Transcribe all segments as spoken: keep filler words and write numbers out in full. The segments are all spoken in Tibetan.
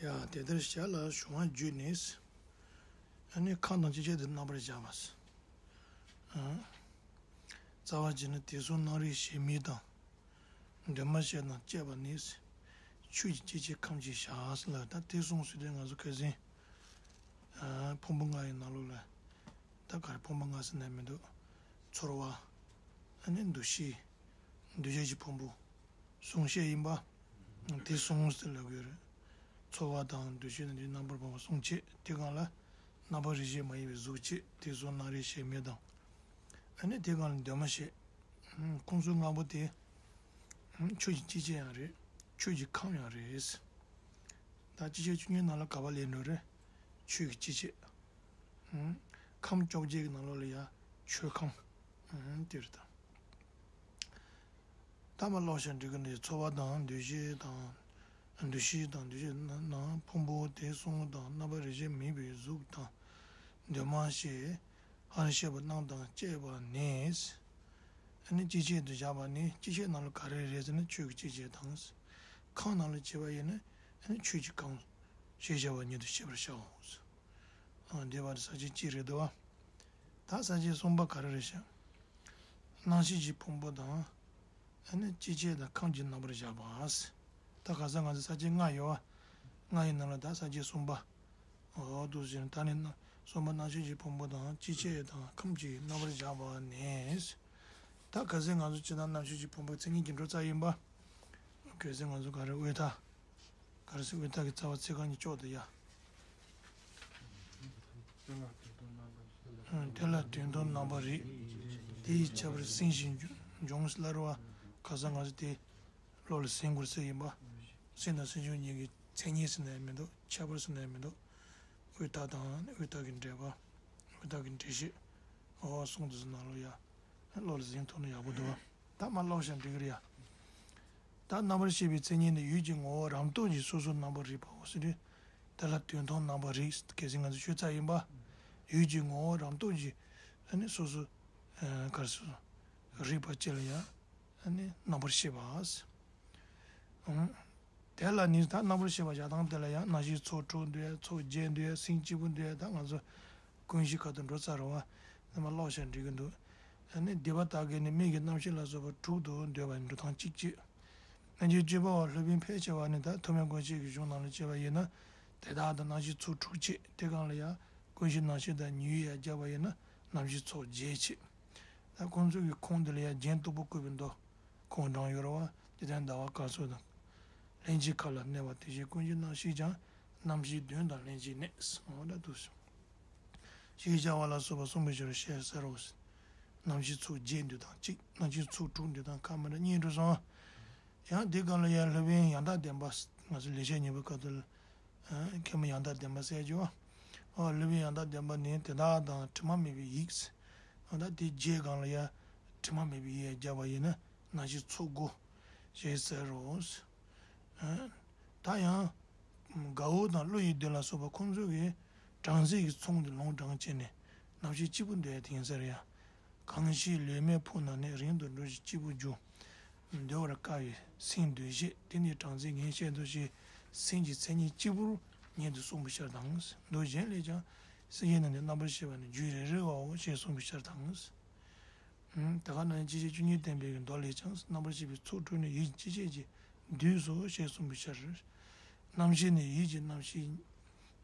ཡ། དེ་ལྟར་ཞལ་ལ་གཞུང་བ་བརྒྱུད་ནས། ཨ་ནི་ཁམས་དང་ཅི་བྱས་དེ་རྣམ་པར་བཞག་པ། ཨ། རྩ་བ་བྱས་ན་དེ་གསུམ་སྣང་རིག་གཞལ་མེད་དང་། འདུས་མ་བྱས་དང་བཅས་པ་ནི། ཆོས་ཀྱི་སྐྱེ་མཆེད་ཁམས་ཀྱི་ཞག་ལ། ད་དེ་གསུམ་ཟེར་དུས་ང་ཚོ་ཁ་སང་། ཨ། ཕུང་པོ་ལྔ་ཡི་ནང་ལོགས་ལ། ད་ག་རེ་ཕུང་པོ་ལྔ་ཟེར་ན་མི་འདུག་ཚོར་བ། ཨ་ནི་འདུ་ཤེས། འདུ་བྱེད་ཀྱི་ཕུང་པོ། གསུང་བཤད་ཡིན་པ། དེ་གསུམ་ཟེར་ལབ་ཀྱི་ཡོད་རེད། ཚོར་བ་དང་འདུ་ཤེས་དང་དེའི་རྣམ་པར་སྤངས་པ་གསུམ་བྱས། དེ་གང་ལ་རྣམ་པར་རིག་བྱེད་མ་ཡིན་པའི་གཟུགས་བྱས། དེ་གསུམ་སྣང་རིག་གཞལ་མེད་དང་། ཨ་ནི་དེ་གང་ལ་འདུས་མ་བྱས། ཁོང་ཚོ་ལྔ་པོ་དེ། ཆོས་ཀྱི་སྐྱེ་མཆེད་ཡང་རེད། ཆོས་ཀྱི་ཁམས་ཡང་རེད། ད་སྐྱེ་མཆེད་བཅུ་གཉིས་ནང་ལ་ག་པ་ལེན་འགྲོ་རེད། ཆོས་ཀྱི་སྐྱེ་མཆེད། ཁམས་བཅོ་བརྒྱད་ཀྱི་ནང་ལོགས་ལ་ཡ་ཆོས་ཁམས། དེ་རེད་ད། ད་མ་ཀློག་བྱ་འགྲིག་གི་འདུག་ཚོར་བ་དང་འདུ་ཤེས་དང་། འདུ་ཤེས་དང་འདུ་བྱེད་ནང་ཕུང་པོ་དེ་གསུམ་དང་རྣམ་པར་རིག་བྱེད་མེད་པའི་གཟུགས་དང་། འདུས་མ་བྱས། ཧ་ལ་ཤེས་པ་རྣམས་དང་བཅས་པ་ནི། ཨ་ནི་སྐྱེ་མཆེད་དུ་བཞག་པ་ནི། སྐྱེ་མཆེད་ནང་ལ་ག་རེ་རེད་ཟེར་ན་ཆོས་ཀྱི་སྐྱེ་མཆེད་དང་། ཁམས་ནང་ལ་བྱས་པ་ཡིན་ན་ཨ་ནི་ཆོས་ཀྱི་ཁམས་ཞེས་བྱ་བ་ཉིད་དུ་ཤེས་པར་བྱའོ། ཨ། འདི་བར་ས་བཅད་གཅིག་རེད་དོ། ད་ས་བཅད་གསུམ་པ་ག་རེ་རེད་ཤག་སྣང་ཤས་ཀྱི་ཕུང་པོ་དང་། ཨ་ནི་སྐྱེ་མཆེད་དང་ཁམས་ཀྱི་རྣམ་པར་བཞག་པ། ད་ག་ས་ང་ཚོ་ས་བཅད་ལྔ་ཡོད་པ། ལྔ་ཡི་ནང་ལ་ད་ས་བཅད་གསུམ་པ། འོ་འདུག་ཟེར་ད་ནི་ན་གསུམ་པ་སྣང་ཤས་ཀྱི་ཕུང་པོ་དང་སྐྱེ་མཆེད་དང་ཁམས་ཀྱི་རྣམ་པར་བཞག་པ་ནས། ད་གལ་སྲིད་ང་ཚོ་སྤྱིར་བཏང་སྣང་ཤས་ཀྱི་ཕུང་པོའི་མཚན་ཉིད་ཀྱི་འགྲོ་རྩ་ཡིན་པ། གལ་སྲིད་ང་ཚོ་ག་རེ་དབུས་མཐའ། ག་རེ་ཟེར་དབུས་མཐའ་གི་རྩ་བ་ཚིག་རྐང་གཉིས་ཀྱོག་ཏུ་ཡ། དེ་ལ་དོན་དམ་རྣམ་པར་རིག་དེ་ཡི་ཁྱད་པར་སེམས་བཞིན་འབྱུང་ལ་རེ་བ། ག་ས་ང་ཚོ་དེ་བློ་ལ་ཟིན་དགོས་ཟེར་ཡིན་པ། སེམས་དང་སེམས་བྱུང་གཉིས་ཀྱི་མཚན་ཉིད་ཟེར་ན་ཡང་མི་འདུག་ཁྱད་པར་ཟེར་ན་ཡང་མི་འདུག་དབུས་མཐའ་དང་དབུས་མཐའ་གི་འགྲེལ་པ། དབུས་མཐའ་གི་འགྲེལ་བཤད། འོ་གསུང་དུ་ཟིན་ནང་ལོགས་ཡ། བློ་ལ་ཟིན་ཐུབ་ན་ཡག་པོ་འདུག་ད་མ་ཀློག་བྱ་འགྲིག་གི་རེད་ཡ། ད་རྣམ་པར་ཤེས་པའི་མཚན་ཉིད་ནི་ཡུལ་གྱི་ངོ་བོ་རང་སྟོབས་ཀྱིས་སོ་སོར་རྣམ་པར་རིག་པའོ་ཟེར་དུས། དེ་ལ་དོན་དམ་རྣམ་པར་རིག་གལ་སྲིད་ང་ཚོ་ཤོད་ཚར་ཡིན་པ། ཡུལ་གྱི་ངོ་བོ་རང་སྟོབས་ཀྱིས་ཨ་ནི་སོ་སོ་ག་རེ་ཟེར། རིག་པ་ཅིག་ལ་ཡང་ཨ་ནི་རྣམ་པར་ཤེས་པ། དེ་ལ་ནི་ད་རྣམ་པར་ཤེས་པ་བཞག་སྟངས་དེ་ལ་ཡང་རྣམ་ཤེས་ཚོགས་དྲུག་འདུས། ཚོགས་བརྒྱད་འདུས། སེམས་གཅིག་པུ་འདུས། ད་ང་ཚོ་ཀུན་གཞི་ཁ་ཐུག་འགྲོ་ཚར་རེད་བ། ནི་མ་ཀློག་བྱ་འགྲིག་གི་འདུག་ཨ་ནི་སྡིག་པ་དག་གིས་ནི་མིག་གི་རྣམ་ཤེས་ལ་སོགས་པ་དྲུག་ཏུ་འདོད་པ་འགྲོ་སྟངས་གཅིག་བྱས། རྣམ་འགྱུར་སྤྱི་པའོ། སློབ་དཔོན་ཕལ་ཆེ་བ་ནི་ད་ཐུབ་པའི་མགོན་ཆེན་གྱི་གཞུང་ནང་ལ་བྱས་པ་ཡིན་ན། དེ་དག་དང་རྣམ་ཤེས་ཚོགས་དྲུག་བྱས། དེ་གང་ལ་ཡང་ཀུན་གཞི་རྣམ་ཤེས་དང་ཉི་འོད་ཡང་སྦྱར་བ་ཡིན་ན་རྣམ་ཤེས་ཚོགས་བརྒྱད་བྱས། ད་ཁོང་ཚོ་གི་ཁུངས་འདི་ལ་ཡང་རྒྱན་སྟུག་པོ་བཀོད་པའི་མདོ། ཁོང་རང་ཡོད་རེད་བ། དེ་ལྟར་ཟླ་བ་སྐར་ཚོགས་དང་། ལྷན་ཅིག་ཁ་ལ་གནས་པ་དེ་བཞིན་ཀུན་གཞི་རྣམ་ཤེས་ཀྱང་། རྣམ་ཤེས་གདོན་དང་ལྷན་ཅིག་གནས། འོ་ད་འདུག་སེ། ཞེས་བྱ་བ་ལ་སོགས་པ་གསུངས་པའི་ཕྱིར་ཞེས་ཟེར་རོ། རྣམ་ཤེས་ཚོགས་བརྒྱད་འདོད་སྟངས་གཅིག་རྣམ་ཤེས་ཚོགས་དྲུག་འདོད་སྟངས་ཁ་མ་འདྲ་གཉིས་འགྲོ་སོང་། ཡང་དེ་གང་ལ་ཡང་སློབ་དཔོན་ཡང་དག་བདེན་པ། ང་ཚོ་ལེགས་བཤད་སྙིང་པོའི་སྐབས་དུ། མཁན་པོ་ཡང་དག་བདེན་པ་ཟེར་གྱི་བ། ཨོ་སློབ་དཔོན་ཡང་དག་བདེན་པ་ནི་དེ་དག་དང་དྲི་མ་མེད་པའི་ཡིད། ཨོ་ད་དེ་རྗེས་གང་ལ་ཡང་དྲི་མ་མེད་པའི་ཡིད་རྒྱབ་པ་ཡིན་ན་རྣམ་ཤེས་ཚོགས་དགུ། ཞེས་ཟེར་རོ། ཨ། ད་ཡང་། དགའ་བོ་དང་ཀླུ་ཡི་འདོད་ལ་སོགས་པ་ཁོང་ཚོ་གིས་སྦྲང་རྩི་གི་ཚོགས་འདི་ལོངས་སྦྱངས་བྱས་ནས་རྣམ་ཤེས་གཅིག་པུ་འདོད་ཡ་དེ་ཡིན་ས་རེད་ཡ། གང་ཞིག་ལུས་མེད་ཕུང་ནང་ནས། རིང་དུ་འགྲོ་ཞིང་གཅིག་པུར་འགྱུར། འདོད་པར་དཀའ་བའི་སེམས་འདུ་བྱེད་དེ་ནི་སྦྲང་རྩི་ངས་བཤད་དོ་ཞེས་སེམས་ཀྱི་མཚན་ཉིད་གཅིག་པུར་ཉིད་དུ་གསུངས་པའི་ཕྱིར་དང་། མདོ་གཞན་ལས་ཀྱང་སེམས་ཅན་རྣམས་ནི་རྣམ་པར་ཤེས་པ་ནི་རྒྱུད་རེ་རེའོ་ཞེས་གསུངས་པའི་ཕྱིར་དང་། ད་ག་ནང་བཞིན་སྐྱེ་མཆེད་བཅུ་གཉིས་བསྟན་པའི་མདོ་ལས་ཀྱང་རྣམ་པར་ཤེས་པའི་ཚོགས་དྲུག་ནི་ཡིད་ཀྱི་སྐྱེ་མཆེད་ཀྱིས་བསྡུས་སོ་ཞེས་གསུངས་པའི་ཕྱིར། རྣམ་ཤེས་ནི་ཡིད་ཀྱི་རྣམ་ཤེས་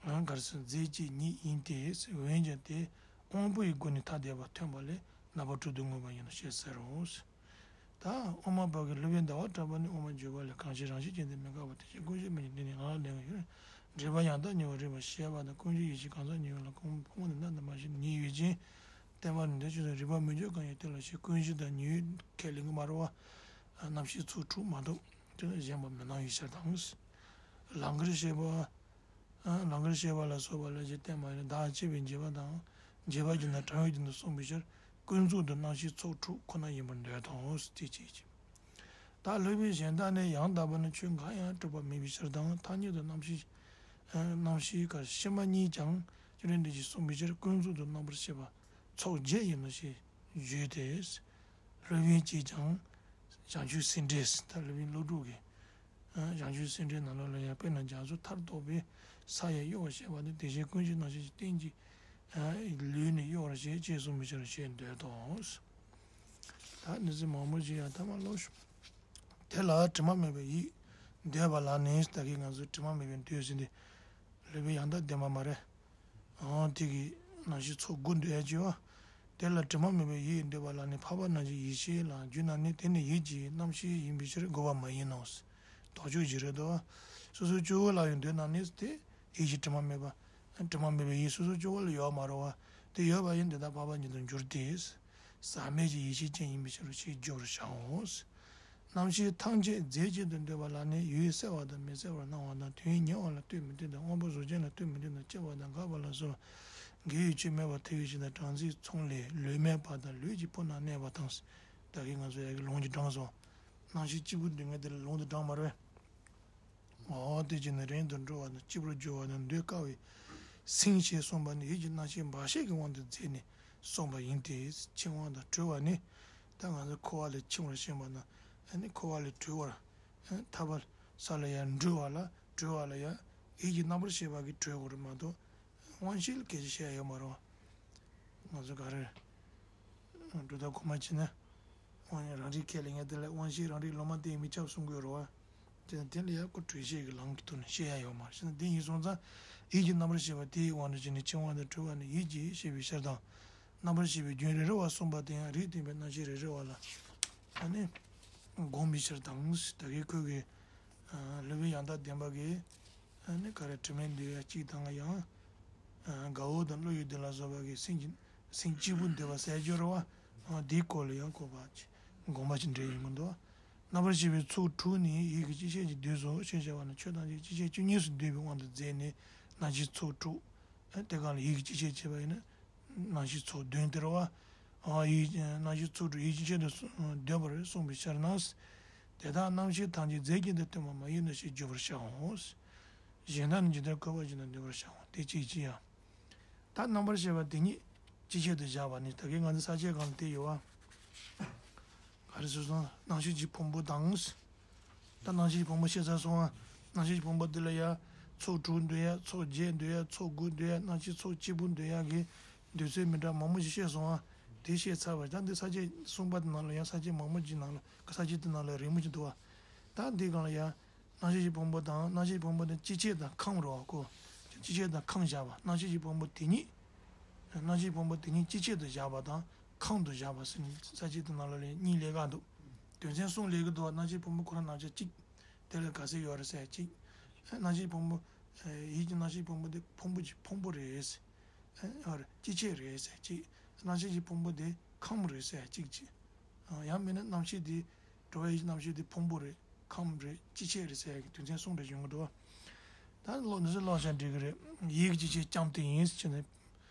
གར་སོགས་རྫས་ཀྱི་ཉིད་ཡིན་ཏེ། འོན་ཀྱང་དེ་དབང་པོ་ཡི་སྒོ་ནས་ཐ་དད་པ་ཐོན་པ་ལས་རྣམ་པ་དྲུག་ཏུ་ངོས་པ་ཡིན་ནོ་ཞེས་ཟེར་རོ། ད་དབུ་མ་པ་གི་སློབ་དཔོན་ཟླ་བ་གྲགས་པ་ནི་དབུ་མ་འཇུག་པ་ལས། གང་ཞིག་རང་བཞིན་ཅན་དེ་མི་འགག་པ་དེ་བཞིན་ཀུན་གཞི་མིང་འདི་ནི་ང་ལ་ལེན་ཡོད། འགྲེལ་པ་ཡང་དག་ཉེ་བར་རིག་པར་བྱེད་པ་དང་། ཀུན་གཞི་ཡིད་ཀྱི་གང་ཟག་ཉེ་བ་ལ་ཀུན་ཕུང་པོ་ནི་རྣམ་དང་མ་ཞེན་ཉིད་ཡོད་ཅིང་བསྟན་པ་ནི་འདི་ཕྱོགས་སུ་རིག་པ་མི་འཇུག་གང་ཡིན་དེ་ལ་ཞེས། ཀུན་གཞི་དང་ཉེ་བའི་ཁས་ལེན་གྱི་མ་རེད་བ། རྣམ་ཤེས་ཚོགས་དྲུག་མ་གཏོགས་དེ་ལ་གཞན་པ་མི་སྣང་བའི་ཕྱིར་དང་། ལམ་ཁར་བཤད་པ། ལམ་ཁར་བཤད་པ་ལ་སོགས་པ་ལ་ཞེས་བསྟན་པ་ཡིན་ན། བདག་བྱེད་པའི་འགྱེད་པ་དང་། འགྱེད་པ་བགྱིས་ན་དྲང་བའི་དོན་དུ་གསུངས་པའི་ཕྱིར། ཀུན་རྫོབ་ཏུ་རྣམ་ཤེས་ཚོགས་དྲུག་ཁོ་ན་ཡིན་པར་འདོད་དོ། དེ་ཅིའི་ཕྱིར། ད་སློབ་དཔོན་གཞན་དག་ནས་ཡང་དག་པར་ནི་ཆོས་འགའ་ཡང་གྲུབ་པ་མེད་པའི་ཕྱིར་དང་། ཐ་སྙད་དུ་རྣམ་ཤེས། རྣམ་ཤེས་ཀ་ཕྱི་མ་གཉིས་ཀྱང་ཅི་རིགས་འདི་ཞེས་གསུངས་པའི་ཕྱིར། ཀུན་རྫོབ་ཏུ་རྣམ་པར་ཤེས་པ་ཚོགས་བརྒྱད་ཡིན་ནོ་ཞེས་བརྗོད་དེ། སློབ་དཔོན་གྱིས་ཀྱང་བྱང་ཆུབ་སེམས་འགྲེལ། ད་སློབ་དཔོན་ཀླུ་སྒྲུབ་ཀྱི་ བྱང་ཆུབ་སེམས་འགྲེལ་ནང་ལོགས་ལ་ཡང་དཔེར་ན་རྒྱ་མཚོ་མཐར་ཐུག་པའི་ས་ཡང་གཡོ་བར་བྱེད་པ་སྟེ། དེ་བཞིན་ཀུན་གཞི་སྣང་ཞེན་གྱི་རྟེན་གྱི་ལུས་ནི་གཡོ་བར་བྱེད་ཅེས་གསུངས་པའི་ཕྱིར་ཞེས་འདོད་དོ། ད་འདི་ཚོ་མང་པོ་ཅིག་ཡང་ཐ་མ་ཀློག་ཤོག་དེ་ལ་དྲི་མ་མེད་པའི་ཡིད་འདོད་པ་ལ་ནི། ད་གིན་ང་ཚོ་དྲི་མ་མེད་པའི་འདོད་ཟེར་འདི་སློབ་དཔོན་ཡང་དག་བདེན་པ་མ་རེད། ཨང་དེ་གི་རྣམ་ཤེས་ཚོགས་དགུ་འདོད་ཡ་ཅིག་ཡོད། དེ་ལ་དྲི་མ་མེད་པའི་ཡིད་འདོད་པ་ལ་ནི། འཕགས་པ་རྣམས་ཀྱི་ཡེ་ཤེས་ལ་རྒྱུ་ན་ནི། དེ་ནི་ཡིད་ཀྱི་རྣམ་ཤེས་ཡིན་པའི་ཕྱིར་དགོས་པ་མ་ཡིན་ནོ། དོགས་གཅོད་ཅིག་རེད་དོ། སོ་སོ་སྐྱེ་བོ་ལ་ཡང་འདོད་ན་ནི་དེ་ཡིད་ཀྱི་དྲི་མ་མེད་པ། དྲི་མ་མེད་པའི་ཡིད་སོ་སོ་སྐྱེ་བོ་ལ་ཡོད་མ་རེད་བ། དེ་ཡོད་པ་ཡིན་དེ་དག་འཕགས་པ་ཉིད་དུ་འགྱུར་ཏེ། ཟག་མེད་ཀྱི་ཡེ་ཤེས་ཅན་ཡིན་པའི་ཕྱིར་ཞེས་བརྗོད་པར་བྱའོ། རྣམ་ཤེས་ཐམས་ཅད་རྫས་གཅིག་ཏུ་འདོད་པ་ལ་ནི། ཡུལ་གསལ་བ་དང་མི་གསལ་བར་སྣང་བ་དང་། དོན་ཉེ་བ་ལ་ལྟོས་མི་ལྟོས་དང་། དབང་པོ་གཟུགས་ཅན་ལ་ལྟོས་མི་ལྟོས་དང་། སྐྱེ་བ་དང་འགག་པ་ལ་སོགས་པ། དགེ་བའི་ཆོས་མེད་པར་ཐལ་བའི་ཕྱིར་དང་། སྦྲང་རྩིའི་ཚོམས་ལས་ལུས་མེད་པ་དང་། ལུས་ཀྱི་ཕུང་ན་གནས་པ་དང་། ད་གིན་ང་ཚོ་ཡ་གི་ལུང་གིས་དྲངས་སོང་། རྣམ་ཤེས་གཅིག་པུ་འདོད་མཁན་དེ་ལ་ལུང་དེ་དྲངས་མ་རེད་པས། འོ་དེ་བྱས་ནས་རིང་དུ་འགྲོ་བ་དང་། སྐྱིད་པར་འགྱུར་བ་དང་། འདོད་དཀའ་བའི་སེམས་ཞེས་གསུངས་པ་ནི་ཡིད་ཀྱི་རྣམ་ཤེས་འབའ་ཞིག་གི་དབང་དུ་མཛད་ནས་གསུངས་པ་ཡིན་ཏེ། འཆིང་བ་དང་གྲོལ་བ་ནི། ད་ང་ཚོ་འཁོར་བ་ལས་འཆིང་བར་ཤེས་པ་དང་། ཨ་ནི་འཁོར་བ་ལས་གྲོལ་བར། ཨ་ནི་ཐར་པ་ས་ལ་ཡང་འགྲོ་བ་ལ་གྲོལ་བ་ལ་ཡང་ཡིད་ཀྱི་རྣམ་པར་ཤེས་པ་གིས་གྲོལ་དགོས་རེད་མ་གཏོགས། དབང་ཤེས་ལ་སྐད་ཆ་བཤད་ཡ་ཡོད་མ་རེད་བ། ང་ཚོ་ག་རེ། གྲུབ་མཐའ་གོང་མ་བྱས་ན། དབང་རང་རིག་ཁས་ལེན་མཁན་དེ་ལ་དབང་ཤེས་རང་རིག་ལུང་མ་བསྟན་མི་ཁྱབ་གསུང་གི་ཡོད་རེད་བ། དེ་ནི་དེ་ལ་ཡང་ཁོ་གྲོལ་བྱེད་ཀྱི་ལམ་གྱི་ཐོག་ནས་བཤད་ཡ་ཡོད་མ་རེད། བྱས་ན་དེ་ཡིན་སོང་ཙང་། ཡིད་ཀྱི་རྣམ་པར་ཤེས་པ་དེའི་དབང་དུ་བྱས་ནས་འཆིང་བ་དང་གྲོལ་བ་ནི་ཡིད་ཀྱིས་ཤེས་པའི་ཕྱིར་དང་། རྣམ་པར་ཤེས་པའི་རྒྱུན་རེ་རེ་བ་གསུངས་པ་དེ་ཡང་རིགས་ལྡན་པའི་རྣམ་ཤེས་རེ་རེ་བ་ལ། ཨ་ནི། དགོངས་པའི་ཕྱིར་དང་། ད་གིན་ཁོ་གི། སློབ་དཔོན་ཡང་དག་བདེན་པ་གིས། ཨ་ནི་ག་རེ་དྲི་མེད་འདོད་ཡ་གཅིག་དང་ཡང་། ཨ་དགའ་བོ་དང་བློ་ཡི་དེ་ལ་སོགས་པ་གི་སེམས་ཀྱི་སེམས་གཅིག་པུ་འདོད་པ་ཟེར་རྒྱུ་རེད་བ། ཨ་འདིའི་སྐོར་ལ་ཡང་གོ་བ་ཅིག་དགོངས་པ་ཅིག་འགྲེལ་ཡོང་གི་འདུག་རྣམ་པར་ཤེས་པའི་ཚོགས་དྲུག་ནི་ཡིད་ཀྱི་སྤྱི་བྱེ་བྲག་གིས་འདོད་སོ་ཞེས་བྱ་བ་ནི། ཆོས་ཐམས་ཅད་སྤྱི་བྱེ་བྲག་བཅུ་གཉིས་སུ་འདོད་པའི་དབང་དུ་མཛད་ནས་རྣམ་ཤེས་ཚོགས་དྲུག་ཨ་དེ་གང་ལ་ཡིད་ཀྱི་སྤྱི་བྱེ་བྲག་བྱས་པ་ཡིན་ན། རྣམ་ཤེས་ཚོགས་བདུན་དེ་རེད་བ། ཨ་ཡིད་རྣམ་ཤེས་ཚོགས་དྲུག་ཡིད་ཀྱི་སྤྱི་བྱེ་བྲག་ཏུ་འདོད་པར་གསུངས་པའི་ཕྱིར་ན། དེ་དག་རྣམ་ཤེས་ཐམས་ཅད་རྫས་གཅིག་ཏུ་སྟོན་པ་མ་ཡིན་ནོ་ཞེས་བརྗོད་པར་བྱའོ། གཞན་དག་ནི་ཇི་ལྟར་འཁོད་པ་བཞིན་དུ་འདོད་པར་བྱའོ། དེ་གཅིག་ཅི་ཡང་། ད་རྣམ་པར་ཤེས་པ་དེ་ཉིད་སྤྱི་བྱེ་བྲག་ཏུ་བཞག་པ་ནི། ད་གིན་ང་ཚོ་ས་བཅད་སྒང་ལ་དེ་ཡོད་བ། ག་རེ་ཟེར་སོང་། རྣམ་ཤེས་ཀྱི་ཕུང་པོ་དང་། ད་རྣམ་ཤེས་ཀྱི་ཕུང་པོ་བཤད་ཚར་སོང་ང་། རྣམ་ཤེས་ཀྱི་ཕུང་པོ་འདི་ལ་ཡ། ཚོགས་དྲུག་འདོད་ཡ། ཚོགས་བརྒྱད་འདོད་ཡ། ཚོགས་དགུ་འདོད་ཡ། རྣམ་ཤེས་ཚོགས་གཅིག་པུ་འདོད་ཡ་གི་འདོད་ཚུལ་མི་འདྲ་མང་པོ་ཞིག་བཤད་སོང་ང་། དེ་བཤད་ཚར་བ་ད་འདི་ས་བཅད་གསུམ་པ་དེ་ནང་ལ་ཡ། ས་བཅད་མང་པོ་ཅིག་ནང་ལ། ས་བཅད་དེ་ནང་ལ་རིང་མོ་ཅིག་འདུག་བ། ད་འདི་སྒང་ལ་ཡ། རྣམ་ཤེས་ཀྱི་ཕུང་པོ་དང་། རྣམ་ཤེས་ཀྱི་ཕུང་པོ་དེ་སྤྱི་བྱེ་བྲག་དང་ཁམས་རེད་བ་ཁོ། སྤྱི་བྱེ་བྲག་དང་ཁམས་བཞག་པ། རྣམ་ཤེས་ཀྱི་ཕུང་པོ་དེ་ཉིད། རྣམ་ཤེས་ཀྱི་ཕུང་པོ་དེ་ཉིད་སྤྱི་བྱེ་བྲག་ཏུ་བཞག་པ་དང་ཁམས་སུ་བཞག་པ་ཟེར་ནས་ས་བཅད་དེ་ནང་ལ་ལན་གཉིས་ལས་ཀ་འདུག་དོན་ཚན་གསུམ་ལས་ཀྱི་འདུག་རྣམ་ཤེས་ཕུང་པོ་ཁོ་རང་རྣམ་གཞག་གཅིག་དེ་ལ་ག་ཚོད་ཡོད་རེད་ཟེར་གཅིག་རྣམ་ཤེས་ཕུང་པོ། ཡིད་ཀྱི་རྣམ་ཤེས་ཕུང་པོ་དེ་ཕུང་པོ་གཅིག་ཕུང་པོ་རེད་ཟེར། ཨ་རེ་སྤྱི་བྱེ་བྲག་རེད་ཟེར་གཅིག་རྣམ་ཤེས་ཀྱི་ཕུང་པོ་དེ་ཁམས་རེད་ཟེར་གཅིག་གཅིག་ཡང་མིན་ན་རྣམ་ཤེས་དེ། འགྲོ་བའི་ཡིད་ཀྱི་རྣམ་ཤེས་དེ་ཕུང་པོ་རེད། ཁམས་རེད། སྤྱི་བྱེ་བྲག་རེད་ཟེར་ཡ་གི་དོན་ཚན་གསུམ་རེ་ཡོང་གི་འདུག་ད་ལོ་འདི་ཚོ་ཀློག་བྱ་འགྲིག་གི་རེད། ཡིད་ཀྱི་སྤྱི་བྱེ་བྲག་ཙམ་དུ་ཡིན་ཟེར་ནས།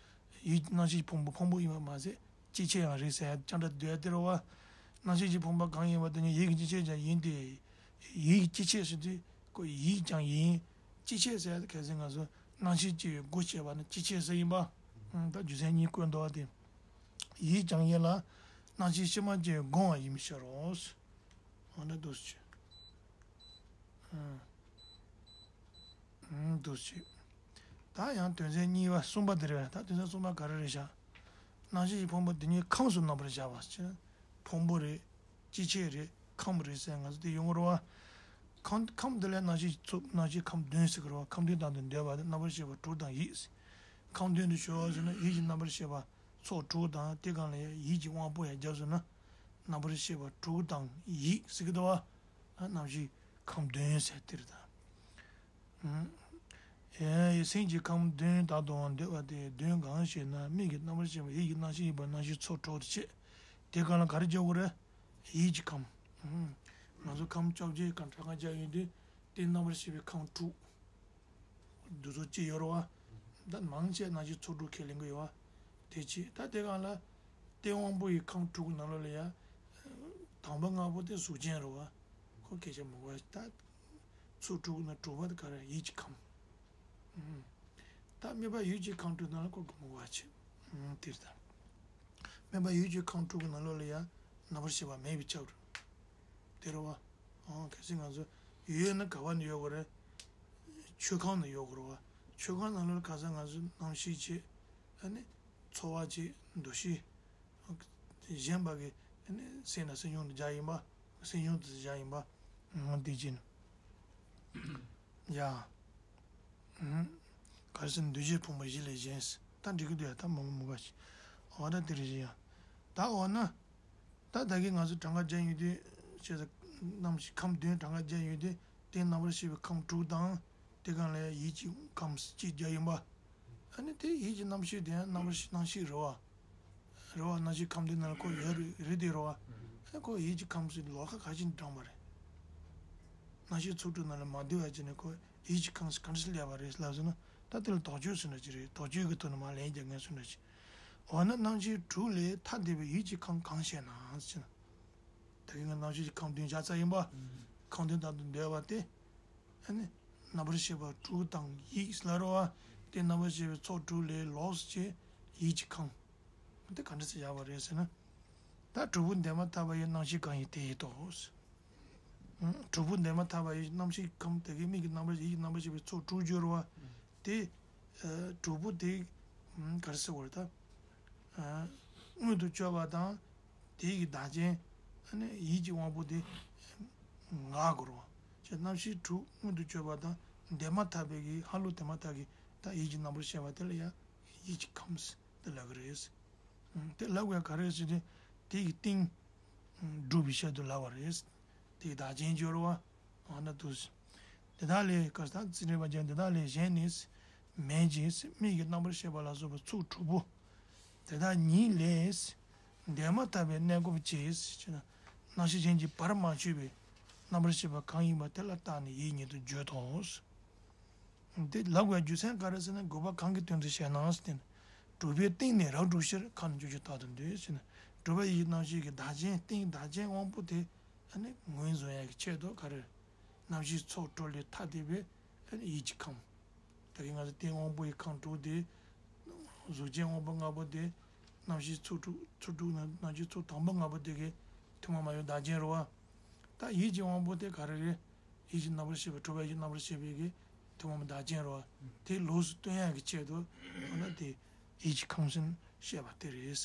ཡིད་རྣམ་ཤེས་ཀྱི་ཕུང་པོ་ཕུང་པོ་ཡིན་པ་མ་ཟད་སྤྱི་བྱེ་བྲག་ཡང་རེད་ཟེར་ཡ་ཅང་འདྲ་འདོད་ཡ་དེ་རེད་བ། རྣམ་ཤེས་ཀྱི་ཕུང་པོ་གང་ཡིན་པ་དེ་ནི་ཡིད་ཀྱི་སྤྱི་བྱེ་བྲག་ཀྱང་ཡིན་ཏེ། ཡིད་ཀྱི་སྤྱི་བྱེ་བྲག་ཟེར་དུས་ཁོ་ཡིད་ཀྱང་ཡིན། སྤྱི་བྱེ་བྲག་ཟེར་ཡ་དེ་གལ་སྲིད་ང་ཚོ་རྣམ་ཤེས་སྐྱེ་བའི་སྒོ་ཕྱེ་བ་ནི་སྤྱི་བྱེ་བྲག་ཟེར་ཡིན་པ། ད་རྒྱུ་མཚན་གཉིས་བཀོད་འདུག་བ་དེ། ཡིད་ཀྱང་ཡིན་ལ། རྣམ་ཤེས་ཕྱི་མ་སྐྱེ་བའི་སྒོ་ཡང་ཡིན་པའི་ཕྱིར་རོ། འོ་ན་འདུག་སེ་བྱས། ཨང་། ཨང་། འདུག་སེ་བྱས། ད་ཡང་དོན་ཚན་གཉིས་པ་གསུམ་པ་དེ་རེད། ད་དོན་ཚན་གསུམ་པ་ག་རེ་རེད་བཞག་རྣམ་ཤེས་ཀྱི་ཕུང་པོ་འདི་ཉིད་ཁམས་སུ་རྣམ་པར་བཞག་པ་ཕྱིར། ཕུང་པོ་རེད། སྤྱི་བྱེ་བྲག་རེད། ཁམས་རེད་ཟེར་ང་ཚོ་དེ་ཡོང་གི་རེད་བ། ཁམས་ཁམས་འདི་ལ་རྣམ་ཤེས་ཚོགས་རྣམ་ཤེས་ཁམས་བདུན་ཟེར་གི་རེད་བ། ཁམས་བདུན་དང་དུ་འདོད་པ་དེ་རྣམ་པར་ཤེས་པ་དྲུག་དང་ཡིད། ཁམས་བདུན་དུ་ཤོར་བ་ཟེར་ན་ཡིད་ཀྱི་རྣམ་པར་ཤེས་པ་ཚོགས་དྲུག་དང་དེ་སྒང་ལ་ཡང་ཡིད་ཀྱི་དབང་པོ་ཡང་བརྒྱབ་སོང་ན། རྣམ་པར་ཤེས་པ་དྲུག་དང་ཡིད་ཟེར་གི་འདུག་བ། རྣམ་ཤེས་ཁམས་བདུན་ཟེར་དེ་རེད་ད། ཨེ་སེམས་ཀྱི་ཁམས་བདུན་དག་ཏུའང་འདོད་པ་སྟེ། བདུན་གང་ཞེ་ན། མིག་གི་རྣམ་པར་ཤེས་པ་ཡིད་ཀྱི་རྣམ་ཤེས་ཡིན་པ་རྣམ་ཤེས་ཚོགས་དྲུག་ཏུ་བྱེད། དེ་གང་ལ་ག་རེ་འཇོག་དགོས་རེད། ཡིད་ཀྱི་ཁམས། ང་ཚོ་ཁམས་བཅོ་བརྒྱད་གང་གྲངས་ཀ་བརྒྱབ་ཡོང་དུས་དེ་རྣམ་པར་ཤེས་པའི་ཁམས་དྲུག་འདི་ཚོ་གཅིག་ཡོད་རེད་བ། ད་མང་ཆེ་རྣམ་ཤེས་ཚོགས་དྲུག་ཁས་ལེན་གྱི་ཡོད་བ། དེ་གཅིག་ད་དེ་གང་ལ། སྟེས་དབང་པོ་ཡི་ཁམས་དྲུག་གི་ནང་ལོགས་ལ་ཡ། དང་པོ་ལྔ་པོ་དེ་གཟུགས་ཅན་རེད་བ། ཁོ་སྐད་ཆ་མི་གོ་བ་ད། ཚོགས་དྲུག་ནང་དྲུག་པ་དེ་ག་རེ་ཡིད་ཀྱི་ཁམས། ཨུམ། ད་སྨད་པ་ཡུལ་གྱི་ཁམས་དྲུག་ནང་ལ་ཁོ་གི་མི་གོ་བ་བྱེད། ཨུམ་དེ་རེད་ད། སྨད་པ་ཡུལ་གྱི་ཁམས་དྲུག་གི་ནང་ལོགས་ལ་ཡ། རྣམ་པར་ཤེས་པ་མེད་པའི་ཆ་རེད། དེ་རེད་བ། ཨང་གལ་སྲིད་ང་ཚོ་ ཡོད་ན་ག་བ་ནས་ཡོད་དགོས་རེད། མཆོད་ཁང་ནས་ཡོད་དགོས་རེད་བ། མཆོད་ཁང་ནང་ལོགས་ལ་ཁ་སང་ང་ཚོ་རྣམ་ཤེས་བྱས། ཨ་ནི་ཚོར་བ་བྱས། འདུ་ཤེས། གཞན་པ་གི་ཨ་ནི་སེམས་དང་སེམས་བྱུང་དུ་སྦྱར་ཡིན་པ། སེམས་བྱུང་དུ་སྦྱར་ཡིན་པ། འོ་དེ་བྱས་ནས། ཡ། ཨུམ། ག་རེ་ཟེར་ན་འདུ་བྱེད་ཕུང་པོ་བཞི་ལས་གཞན་ཟེར། ད་འགྲིག་གི་འདུག་ཡ། ད་མ་མུ་ག་ཞིག་འོ་ད་དེ་རེད་ཡ། ད་འོ་ན། ད་ད་གིན་ང་ཚོ་གྲངས་ཀ་སྦྱར་ཡོང་དུས། བྱས་ཙང་རྣམ་ཤེས་ཁམས་བདུན་གྲངས་ཀ་སྦྱར་ཡོང་དུས། དེ་རྣམ་པར་ཤེས་པའི་ཁམས་དྲུག་དང་། དེ་གང་ལ་ཡིད་ཀྱི་ཁམས་གཅིག་སྦྱར་ཡིན་པ། ཨ་ནི་དེ་ཡིད་ཀྱི་རྣམ་ཤེས་དེ་ཡང་རྣམ་པར་ཤེས་རྣམ་ཤེས་རེད་བ། རེད་བ། རྣམ་ཤེས་ཁམས་དེ་ནང་ལ་ཁོ་ཡོད་རེད་རེད་དེ་རེད་བ། ཨ་ཁོ་ཡིད་ཀྱི་ཁམས་སུ་ལོགས་ཀ་ག་ཅིག་དྲངས་པ་རེད། རྣམ་ཤེས་ཚོགས་དྲུག་ནང་ལ་མ་འདུས་པ་བྱས་ནས་ཁོ་ཡིད་ཀྱི་ཁམས་སུ་ག་འདྲ་སེ་སླེབས་པ་རེད་ལབ་ཟེར་ན། ད་དེ་ལ་དོགས་གཅོད་ཟེར་འདྲ་ཅིག་རེད། དོགས་གཅོད་ཀྱི་ཐོག་ནས་མར་ལན་རྒྱག་མཁན་ཟེར་འདྲ་ཅིག་འོ་ན་རྣམ་ཤེས་དྲུག་ལས་ཐ་དད་པའི་ཡིད་ཀྱི་ཁམས་གང་ཞེ་ན་ཟེར་ན། ད་གིན་ང་རྣམ་ཤེས་ཀྱི་ཁམས་བདུན་སྦྱར་ཚར་ཡིན་པ། ཁམས་བདུན་དང་དུ་འདོད་པ་སྟེ། ཨ་ནི་རྣམ་པར་ཤེས་པ་དྲུག་དང་ཡིད་ལ་རོ་བ། དེ་རྣམ་པར་ཤེས་པའི་ཚོགས་དྲུག་ལས་ལོགས་སུ་བྱས་ཡིད་ཀྱི་ཁམས། དེ་ག་འདྲ་སེ་བཞག་པ་རེད་ཟེར་ན། ད་དྲུག་པོ་འདས་མ་ཐག་པ་ཡི་རྣམ་ཤེས་གང་ཡིན་དེ་ཡིན་ཏོ། དྲུག་པོ་འདས་མ་ཐག་པ་ཡི་རྣམ་ཤེས་ཁམས་དེ་གའི་མིག་གི་རྣམ་པར་ཡིད་ཀྱི་རྣམ་པར་ཤེས་པའི་ཚོགས་དྲུག་སྦྱོར་བ། དེ་དྲུག་པོ་དེ་ག་རེ་ཟེར་བ་རེད་ད། མངོན་དུ་གྱུར་པ་དང་། དེ་ཡི་བདག་རྐྱེན་ཡིད་ཀྱི་དབང་པོ་དེ་འགག་དགོས་རེད་བ། ཅེས་རྣམ་ཤེས་དྲུག་མངོན་དུ་གྱུར་པ་དང་འདས་མ་ཐག་པའི་གི་ཧ་ལུགས་དེ་མ་ཐག་གི་ད་ཡིད་ཀྱི་རྣམ་པར་ཤེས་པ་དེ་ལ་ཡང་ཡིད་ཀྱི་ཁམས་དེ་ལབ་ཀྱི་རེད། དེ་ལབ་དགོས་ག་རེ་ཟེར་ཏེ། དེ་ཡི་སྟེང་སྒྲུབ་པའི་ཆེད་དུ་ལབ་པ་རེད། དེ་ཡི་བདག་རྐྱེན་སྦྱོར་བ། འོ་ན་དུ། དེ་དག་ལས་ག་ད་ཙི་རེ་བ་ཅན་དེ་དག་ལས་གཞན་ནི། མེད་ཅིང་མིག་གི་རྣམ་པར་ཤེས་པ་ལ་སོགས་པ་ཚོགས་དྲུག་པོ། དེ་དག་ཉིད་ལས། འདས་མ་ཐག་པའི་གནས་སྐབས་ཀྱི་ཅེ་ན། རྣམ་ཤེས་གཞན་གྱིས་བར་མ་ཆོད་པའི་རྣམ་པར་ཤེས་པ་གང་ཡིན་པ་དེ་ལ་བརྟགས་ནས་ཡིད་ཉིད་དུ་བརྗོད་དོ། འདི་ལབ་དགོས་རྒྱུ་མཚན་ག་རེ་ཟེར་ན། དགོས་པ་གང་གི་དོན་དུ་བཤད་ན་ཟེར་ན། གྲུབ་པའི་སྟེང་ནས་རབ་བསྒྲུབ་ཕྱིར་ཁམས་བཅོ་བརྒྱད་རྟག་ཏུ་འདུས་ཟེར་ན། གྲུབ་པ་ཡི་རྣམ་ཤེས་ཀྱི་བདག་རྐྱེན་སྟེང་བདག་རྐྱེན་དབང་པོ་དེ་ཨ་ནི་ངོས་བཟུང་ཡག་གི་ཆེད་དུ་ག་རེ། རྣམ་ཤེས་ཚོགས་དྲུག་ལས་ཐ་དད་པའི་ཨ་ནི་ཡིད་ཀྱི་ཁམས། ད་གིན་ང་ཚོ་སྟེང་དབང་པོ་ཡི་ཁམས་དྲུག་དེ། གཟུགས་ཅན་དབང་པོ་ལྔ་པོ་དེ། རྣམ་ཤེས་ཚོགས་དྲུག་ཚོགས་དྲུག་ན་རྣམ་ཤེས་ཚོགས་དང་པོ་ལྔ་པོ་དེ་གའི་ཐུན་མོང་མ་ཡིན་པའི་བདག་རྐྱེན་རེད་བ། ད་ཡིད་ཀྱི་དབང་པོ་དེ་ག་རེ་རེད། ཡིད་ཀྱི་རྣམ་པར་ཤེས་པ་གྲུབ་པ་ཡིད་ཀྱི་རྣམ་པར་ཤེས་པའི་གི་ཐུན་མོང་མའི་བདག་རྐྱེན་རེད་བ། དེ་ལོགས་སུ་སྟོན་ཡག་གི་ཆེད་དུ་འོ་ན་དེ་ཡིད་ཀྱི་ཁམས་ཟེར་བཤད་པ་དེ་རེད།